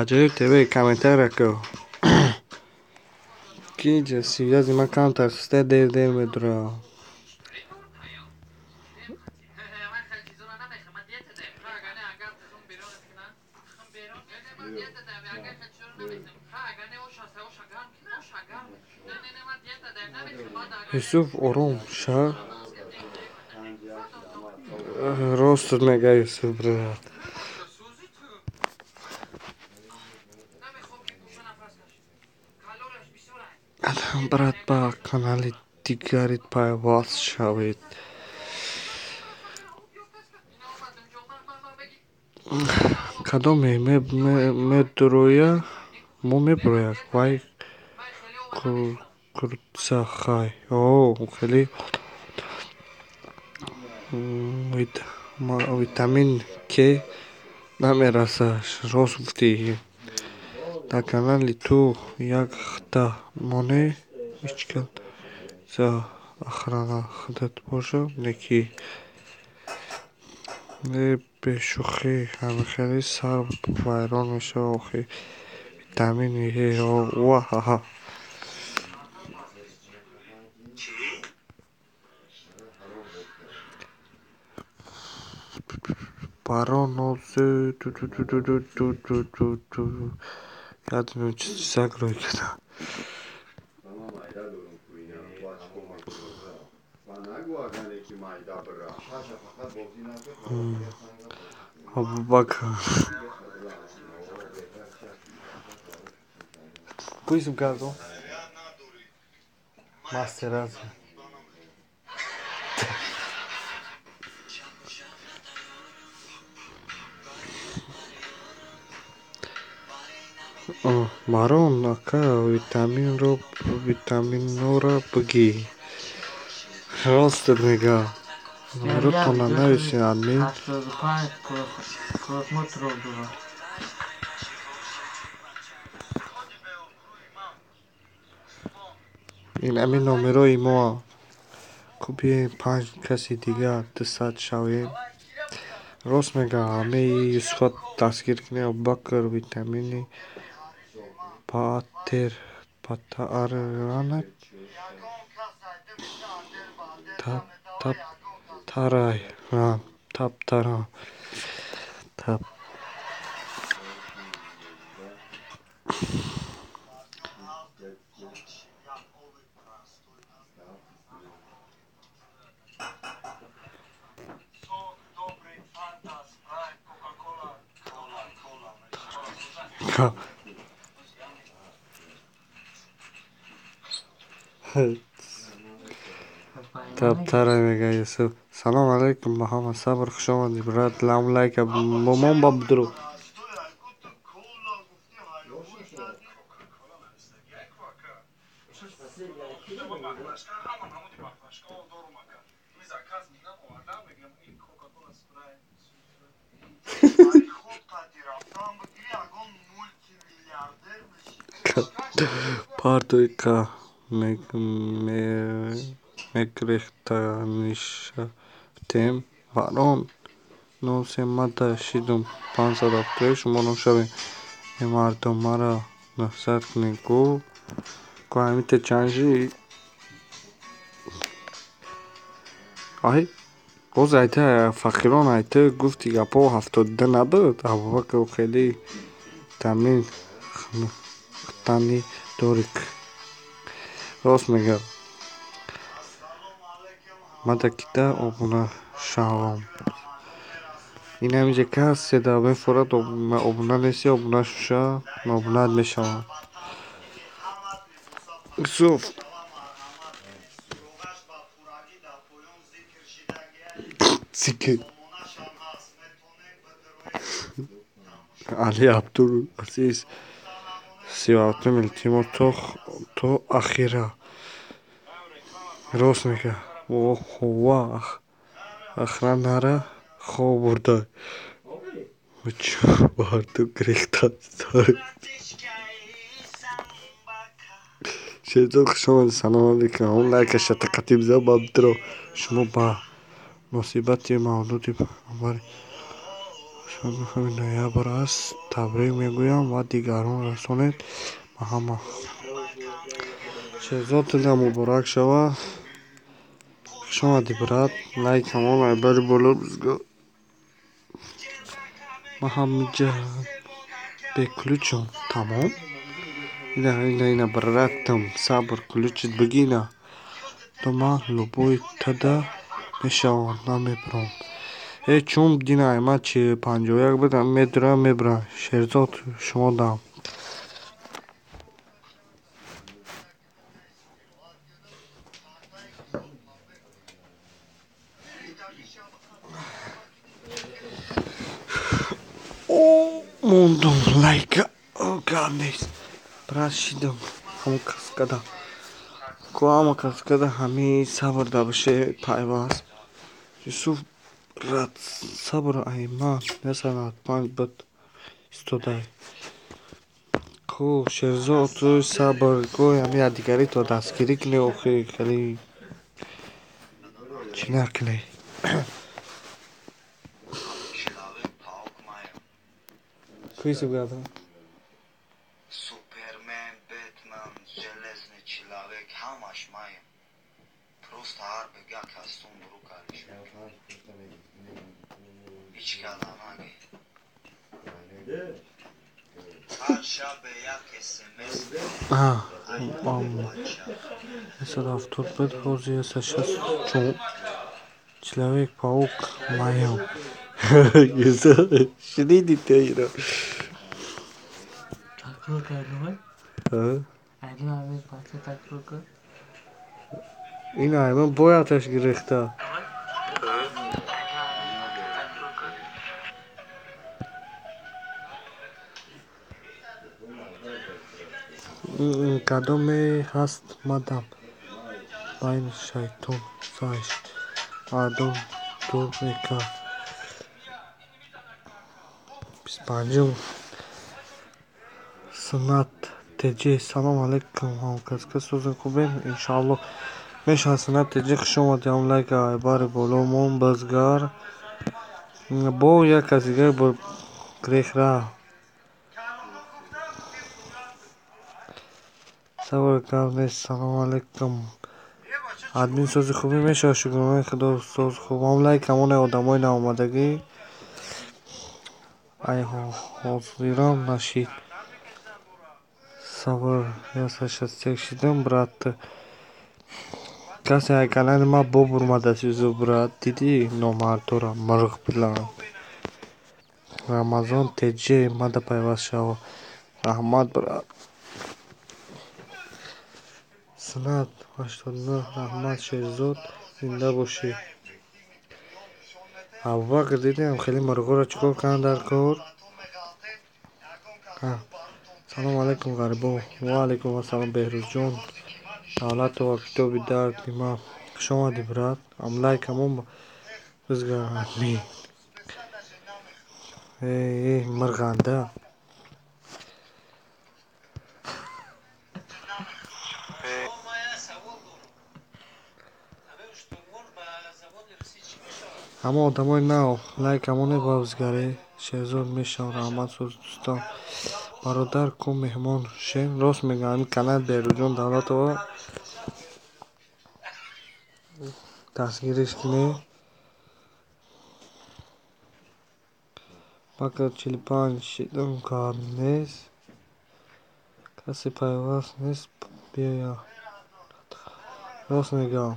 Аҷоиб ТВ комментария кӯ. Ки ҷа связи ман камтар суста, дер дер медурам. Юсуф ором ша. Рост мега Юсуф, брат. Брат, ба канали дигарит пайваст шавед. Кадоме медуроя, мо меброяд. Вай курцахай. О, хеле витамин К намерасад. Рост гуфтӣ. Дар канали ту як хата моне ҳеҷ за охрана худат боша, неки. Не бешӯхӣ, ҳамихелӣ сар вайрон мешава охи. Витамини Е, ваҳаҳа. Барон озе ту. Ядно чизак рӯй кардам. Абубакр. Куисм кардо? Мастерази. Марон, ака, витаминро витаминора бигӣ. Рост мега. Номеротона нависен, админ. 85 просмотров дорад. Ин ҳамин номерои мо. Ку биёем панҷ каси дигар 200 шавем. Рост мега, ҳамаи Юсуфа дастгир кунем. Абубакр витамини паатер патааранак тап тарай тап тара тап. Таптара мега Юсуф. Салом алейкум, Муҳаммад Сабр, хуш омадӣ, брат. Лам лайка момон ба будуру. Партойка мегрехтанишафтем барон 03 мада шидум 573 шумо ношавем. Э мардум мара 900 кунед ку ку ҳамита чанд шид? Ай боз айта фақирон айта гуфти гапҳо 72 набуд. Абубакр хеле тамин хтани дорик. Рост мегӯяд. Мада кида обуна шавам. Ин ҳаминҷа касе да мефорад обуна нест, обуна шуша обунат мешавад. Юсуф Зикр Али Абдулазиз 37 илтимос то ахира. Рост мегӯяд. Ва охранара хоб бурда. Чӯбарту гирехта. Шерзод хуш омадед. Салом алейкум. Он лайка шатақати биза бабдро. Шумо ба муносибати мавлуди паёмбари 9 ноябр аст табрик мегӯям ва дигарон расонед ба ҳама. Шерзод дилам муборак шавад. Хуш омадӣ брат. Лайк ҳамон айбари боло бизго. Ман ҳаминҷа беключам. Тамом. Ина ина ина братам сабр ключит бигина. То ман любой тада мешавам намебарам. Э чун дина аймад 51 будам медурам мебарам. Шерзод шумо дам. Мондум лайка гап нест. Брат шидам ҳамон каскада. Ку ҳама каскада ҳамин сабр да беше пайваст. Юсуф брат сабр айман 195 буд истодай. Ку Шерзод ту сабр ку ҳамин якдигарӣ то дастгирӣ кунӣ охи хеле чӣ накунӣ. Куйсу гада? Супермен, Бэтмен, Железный человек, ҳамаш маем. Просто ҳар бега костюм ру кариш. Ҳеч када наги. Ҳар шабе як смс. 170 буд, ҳозир 164. Человек паук маем. Шуниди ту иро? Такрор кардам? Такрор кард. Ин айман боядаш гирехта. Кадоме ҳаст мадам байни шайтон гузашт. Мардум дур мекард. 25 Сунат ТЖ. Салом алейкум ҳамкасб сӯзи хубем иншааллоҳ мешавад. Сунат ТЖ хуш омадӣ. Ҳам лайка айбари боломон базгар. Бо як кас дигар бо грехра. Сабр гап нест. Салом алейкум. Админ сӯзи хубӣ мешавад. Шукронаи худо соз хуб. Ҳам лайк ҳамоне одамои наомадагӣ. Ай ҳозирам нашид. Сабр 161 шидам брат. Касе ай канали ма бобурмадаст Юсуф брат. Дидӣ номардора мурғ билан. Рамазон ТЖ мада пайваст шав. Раҳмат брат. Сунат 89 раҳмат Шерзод зинда бошӣ. Абубакр дидем хеле мурғоро чӣ кор карданд дар кор? Салом алейкум ғарибо. Ва алейкум ассалом Беҳрӯзҷон. Давлатова китоби дарди ман. Хуш омадӣ брат. Ам лайк ҳамон бизгар админ. Э мурғанда. Ҳама одамои нав лайк ҳамоне бабзгаре. Шерзод мешавам, раҳмат соз дӯстон. Бародар ку меҳмон шен рост мегӯям, ҳамин канали Беҳрӯзҷон Давлатова дастгириш кунед. Бакр 45 шидам кар нест. Касе пайваст нест биёя. Рост мегӯям.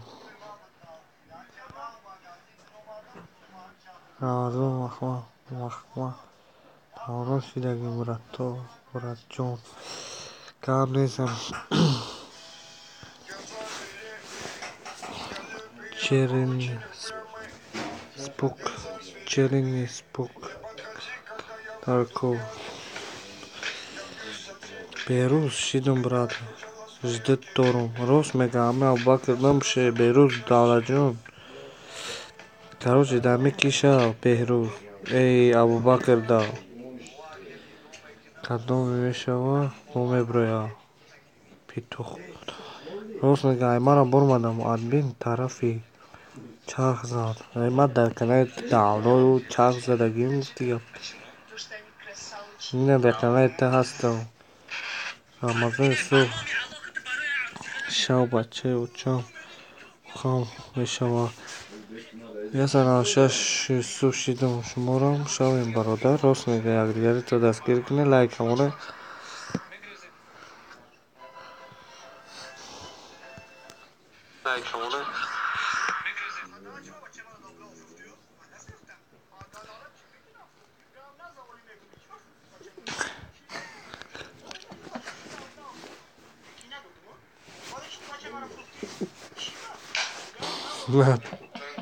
Рамазон махма таврон шидагӣ братто братҷон. Гап нестам. Черни спук черни спук дарков. Берӯз шидам брат. Ждать дорум. Рост мегӯям, ҳама Абубакр намше Беҳрӯз Давлатҷон. Короче, дар мекиша Беҳрӯз. Эй Абубакр да. Кадоме мешава, бо меброя. Петух. Рост мегӯям, ай мара бурмадам админ тарафи чарх зад. Ай ман дар канали давлою чарх задагим дига. Ина дар канали та ҳастам. Рамазони сух шав бачаи очам хам мешава. 196 Юсуф шидам шуморам шавем бародар. Рост мегӯям, якдигарито дастгир кунед, лайк ҳамоне.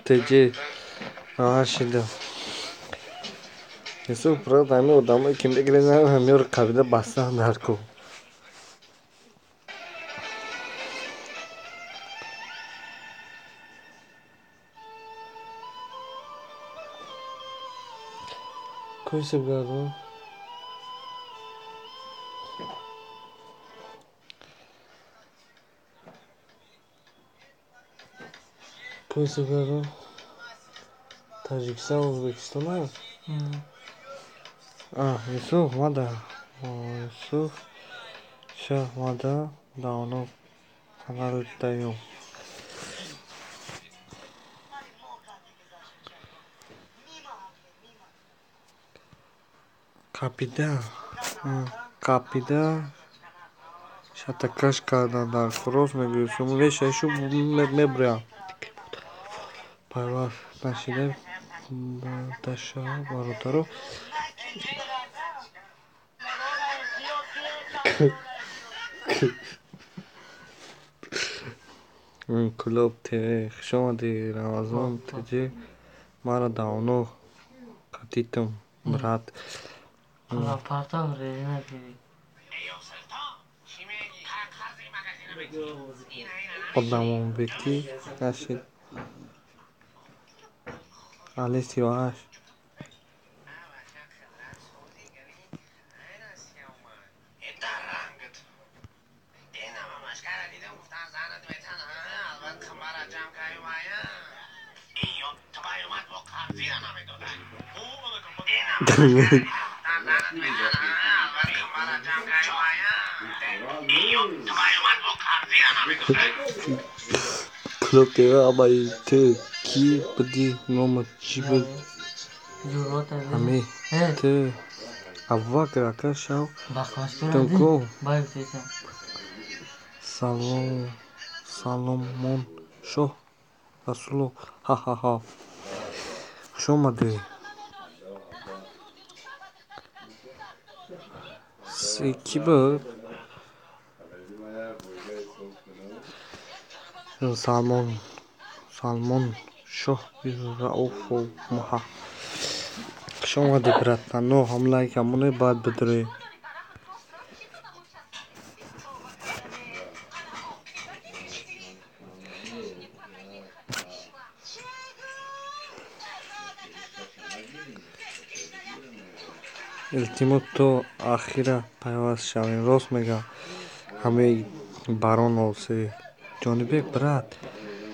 Теҷи роҳат шидам. Юсуф брат, ҳамин одамое ки мегирезанд, ҳаминро қабида бастан дар кӯ. Кӯ гардон? Кӯ гардон? Таҷикистон, Ӯзбекистон аст? А, Юсуф мада. Юсуф шаҳ мада давно канали даём. Капида. Капида шатакаш кардан дар рост мегӯ Юсуф меша шу меброям. Пайваст нашида даша бародаро. Клуб ТВ хуш омадӣ Рамазон ТЖ маро давно қадитам брат. Партов резина диди. Одамонбекӣ нашид. Али 38. Клуб ТВ абай ту кӣ будӣ номат чӣ буд? Ҳами ту Абубакр ака шав тунку салом Саломон шоҳ Расулов ҳа-ҳа-ҳа. Хуш омадӣ. Кӣ буд? Салмон Салмон шоҳ Рауфов маҳа. Хуш омадӣ братан. Но ҳам лайк ҳамоне баъд бидурӣ. Илтимос то ахира пайваст шавем. Рост мегӯям. Ҳамаи барон осе. Ҷонибек брат,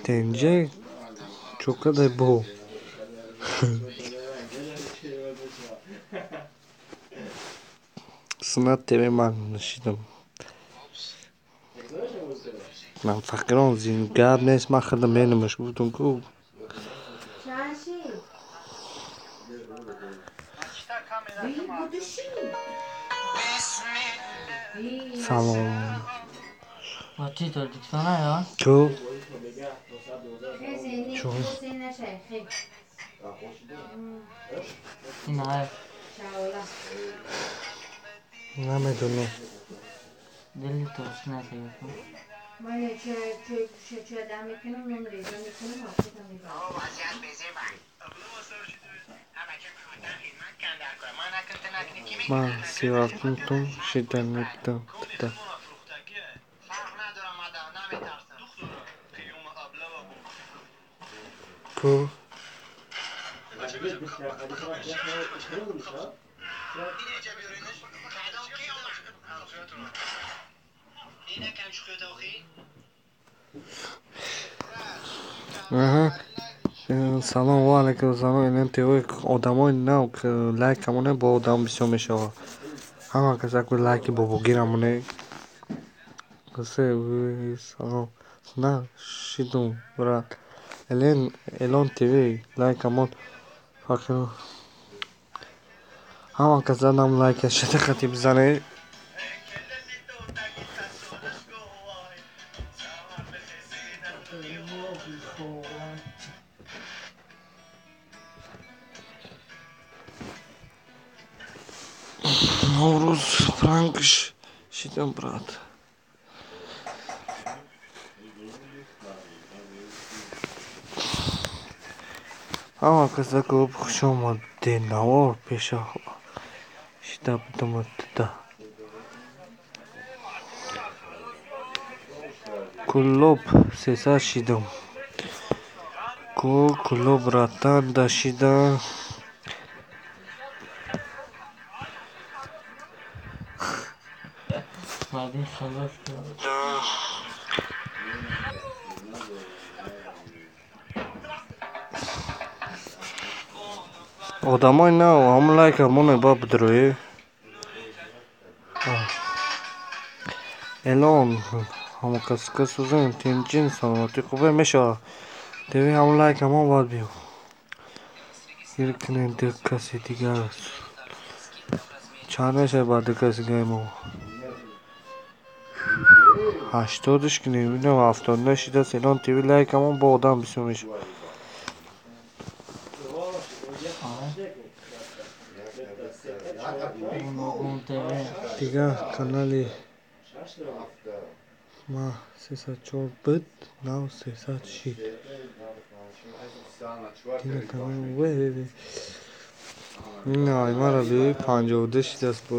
тенҷа чӯкадай бо. Сунат ТВ ман шидам. Ман фақирон зин гап нест, ман худам менамаш гуфтам ку. Салом. Чӣ Тоҷикистон ё? Ку? Чун? Ина. Намедонам. Дили тоҷик нашавад. Ман сивафтум шида мебудам туда. Ку? Аҳа. Салом ва алайкум салом. Ин ТВ одамои нав лайк камоне бо одам бисёр мешавад. Ҳама кас яку лайки бобогира моне. Салом. На шидум брат. Элен Элон ТВ лайк амон фақир. Ҳама кас задам лайк шида хати бизане. Наврӯз пранкш шидам брат. Ҳама каса гуфт хуш омадед навор пеша шида будам туда. Кулоб сесад шидам. Ку кулоб ратан да шида. Одамои нав ҳамон лайка моне ба бидрои. Элон ҳамон кас касузен тинҷин саломатӣ хубе мешавад. ТВ ҳамон лайка мон бояд биё. Гир кунем ду каси дигар. Чанд мешавад ба ду каси дигари мо? 80-ш кунем, бинам 79 шидааст. Элон ТВ лайка мон бо одам бисёр мешавад. Дигар канали ма 304 буд, нав 300 шид. Дигар канал ве. Ин аймара би 52 шидааст бо.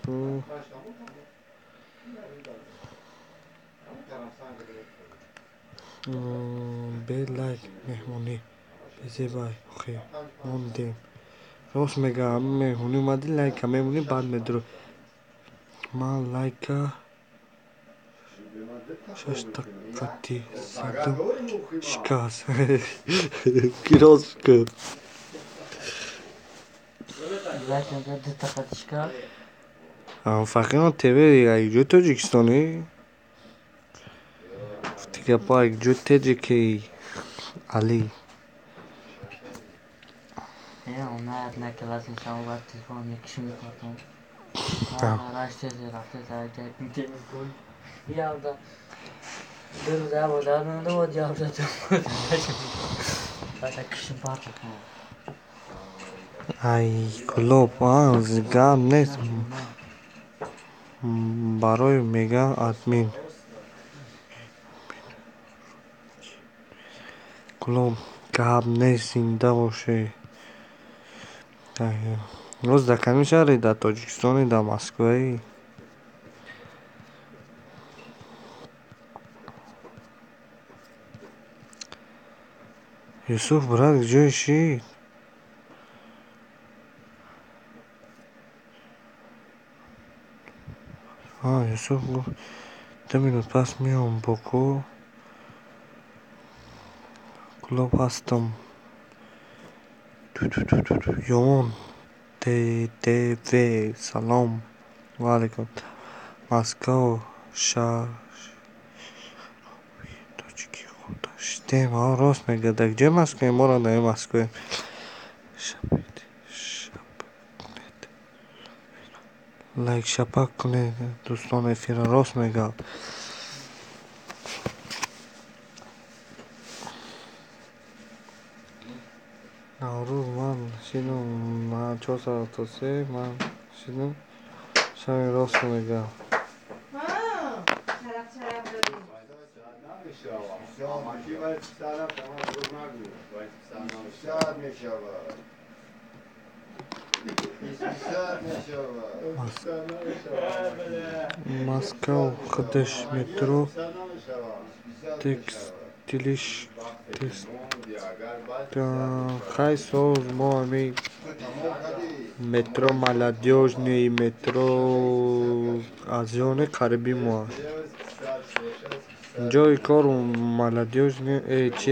Ку. Бе лайк меҳмонӣ безебай охи мондем. Рост мегӯям меҳмонӣ омадӣ лайка мемонӣ баъд медурӣ. Ман лайка шаштақати задам шикаст. Ки рост гуфт? Фақирон ТВ ҷои Тоҷикистонӣ? Гуфти гапа ҷои теҷики Али. Ай кулоб гап нест барои мега админ. Кулоб гап нест зинда бошед. Рост дар кадом шаҳре? Дар Тоҷикистоне, дар Москвае? Юсуф брат ҷое шид? Юсуф гуфт 2 минут пас меом бо ку. Кӯлоб ҳастам. Ёмон ТТВ салом ва алайкум. Москва шаҳр тоҷики худо шидем. Рост мегӯяд. Дар куҷои Москваем? Моро дар Москваем. Лайк шапак кунед дӯстон эфира. Рост мегӯяд. Наврӯз ман шидам 473 ман шидам шами рост мегӯяд. Москва худаш метро текстилиш хай соз мо ами метро Молодёжный метро аз ёне қариби мо аст. Ҷои кору Молодёжный чи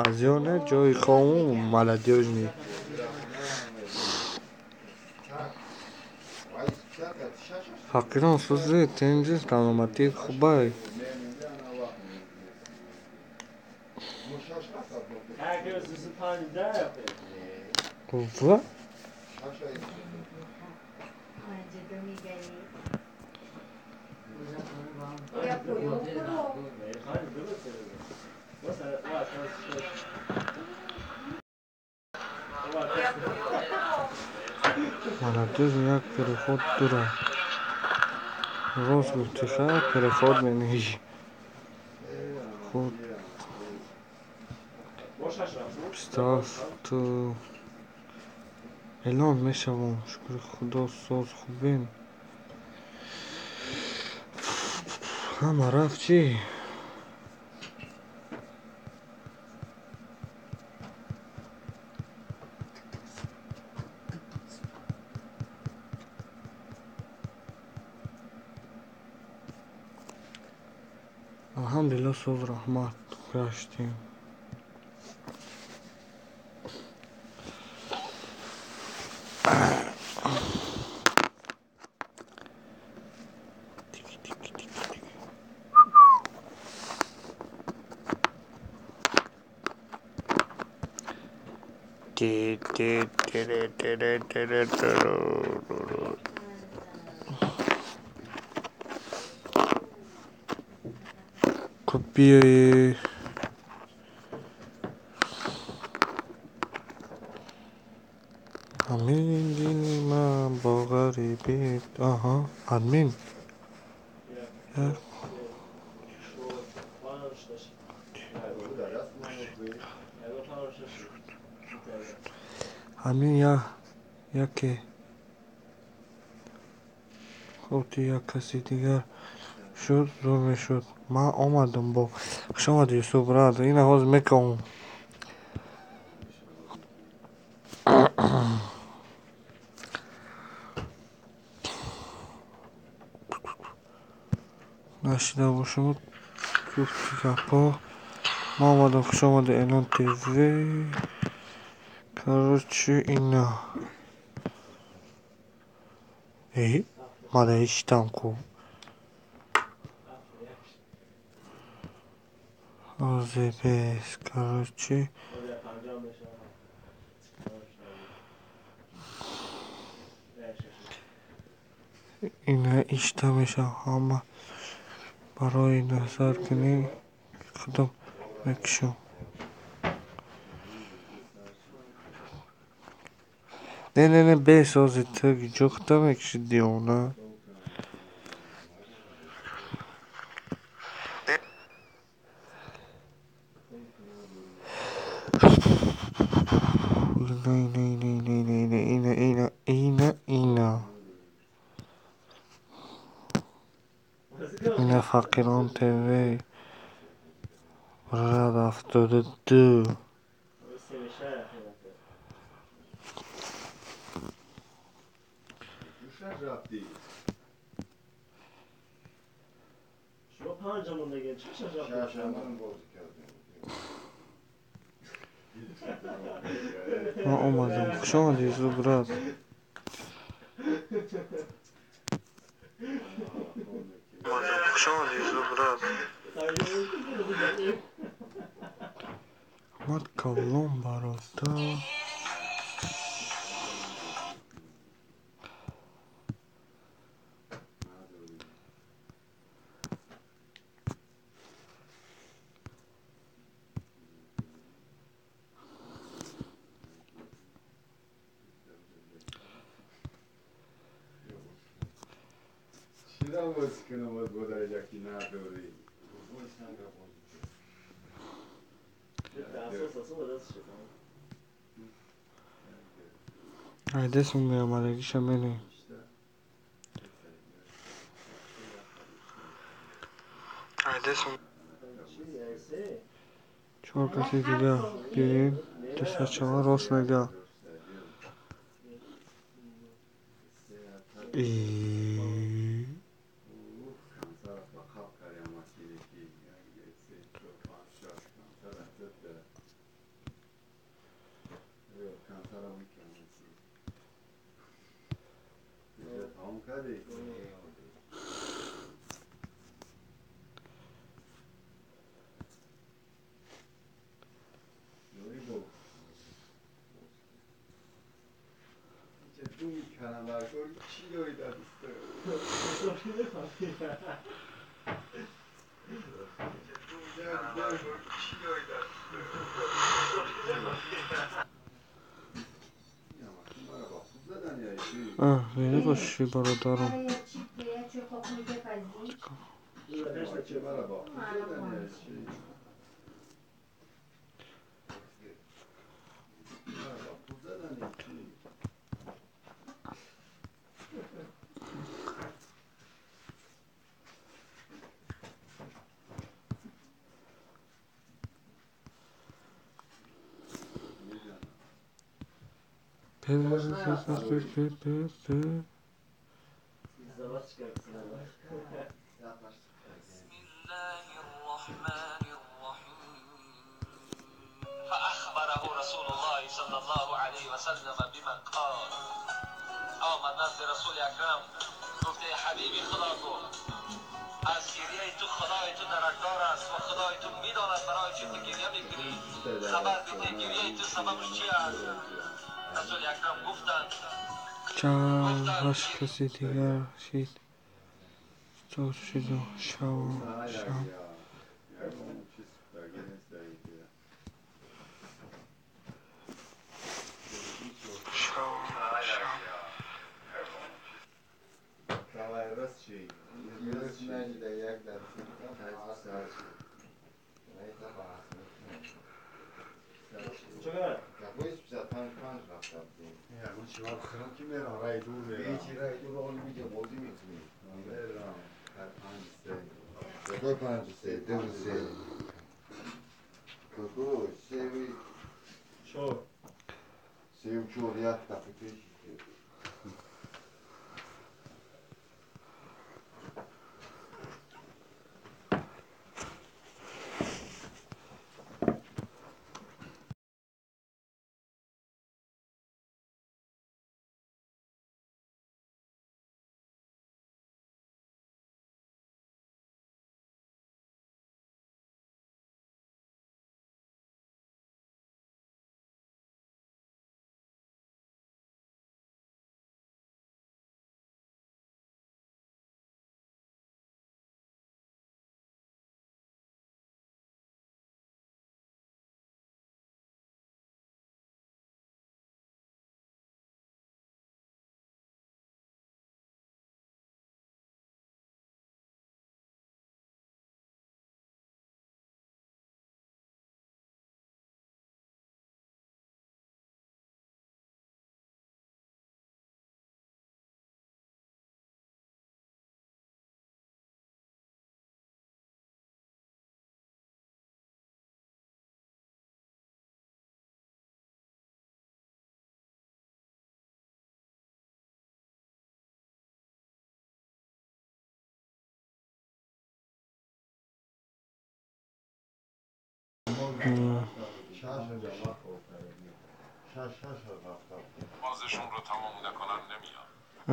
аз ёне ҷои хобу Молодёжный. Фақирон сӯзи тинҷи саломатӣ хубай. Ва? Молодёжный як переход дорад. Рост гуфти ха переход мениши. Худ 27 эълон мешавам. Шукри худо соз хубем. Ҳама рафт чӣ? Алҳамдулилло соз раҳмат гаштем. Копи ҳамин дини ман бо ғарибӣ. Аҳа, админ. Админ яке хоти як каси дигар шуд зур мешуд. Ман омадам бо хуш омадӣ Юсуф брат. Ина ҳозир мекавам. Нашида бошам гуфти гапҳо. Ман омадам хуш омадӣ Элон ТВ. Короче ина. Э, ман дар ишитам ку. ОЗБС короче. Ина ишта мешавам ҳама барои назар кунӣ худам мекушам. Не не не бесози ту ҷо худам мекушӣ девона. Ина ина ина ина ина ина ина ина ина Фақирон ТВ рад 72. Ман омадам. Хуш омадӣ, Юсуф брат. Хуш омадӣ, Юсуф брат. Омад калон бародар. Айдесум меомадагиша менем. Чор каси дига биёем, дусадчава рост мега. Зинда бошӣ, бародарам. П П П П П. فأخبره رسول الله صلى الله عليه وسلم بما قال. آمد نزد رسول اکرم گفته حبیبی خدا گفت از گریه تو خدای تو درکدار است و خدای تو میداند برای چی تو گریه میکنی، خبر بده گریه تو سببش چی است. رسول اکرم گفتند چند ҳашт каси дигар шид. Чор шиду шав шав.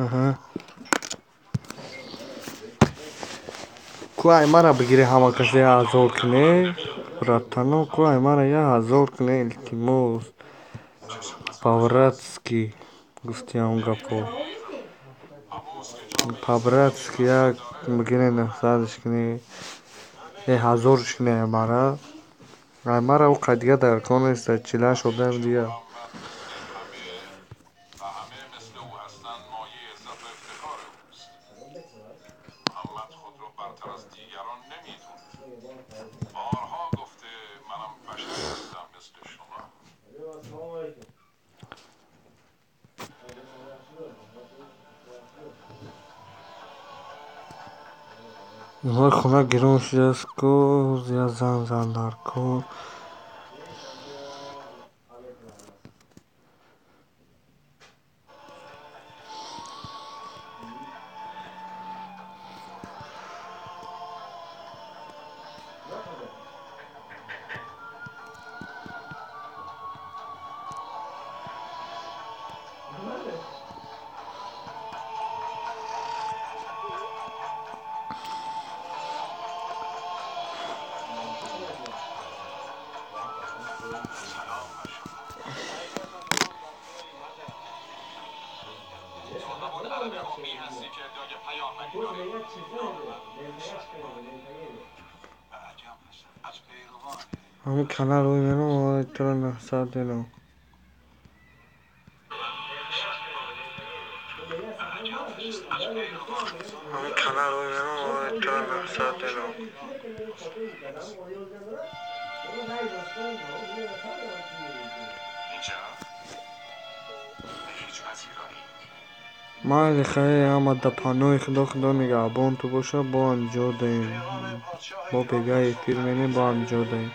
Аҳа. Ку ай мара бигире ҳама кас я ҳазор куне, братано, ку ай мара я ҳазор куне, илтимос. По-братски гуфти ҳамон гапҳо. По-братски як бигире 900-ш куне, е ҳазорш куне ай мара. Ай мара ӯ қай дига дар кор нест, 48 одам дига. Инҳои хона гирон шудааст ку, я зан зан дар кор. Ҳамин канал рӯй мерам, туро 900 динам. Ҳамин канал рӯй мерам, туро 900 динам. Майли хайр, ҳама да паноҳи Худо, Худо нигаҳбон ту боша, бо ҳамҷо даем. Бо бегаи эфир менем, бо ҳамҷо даем.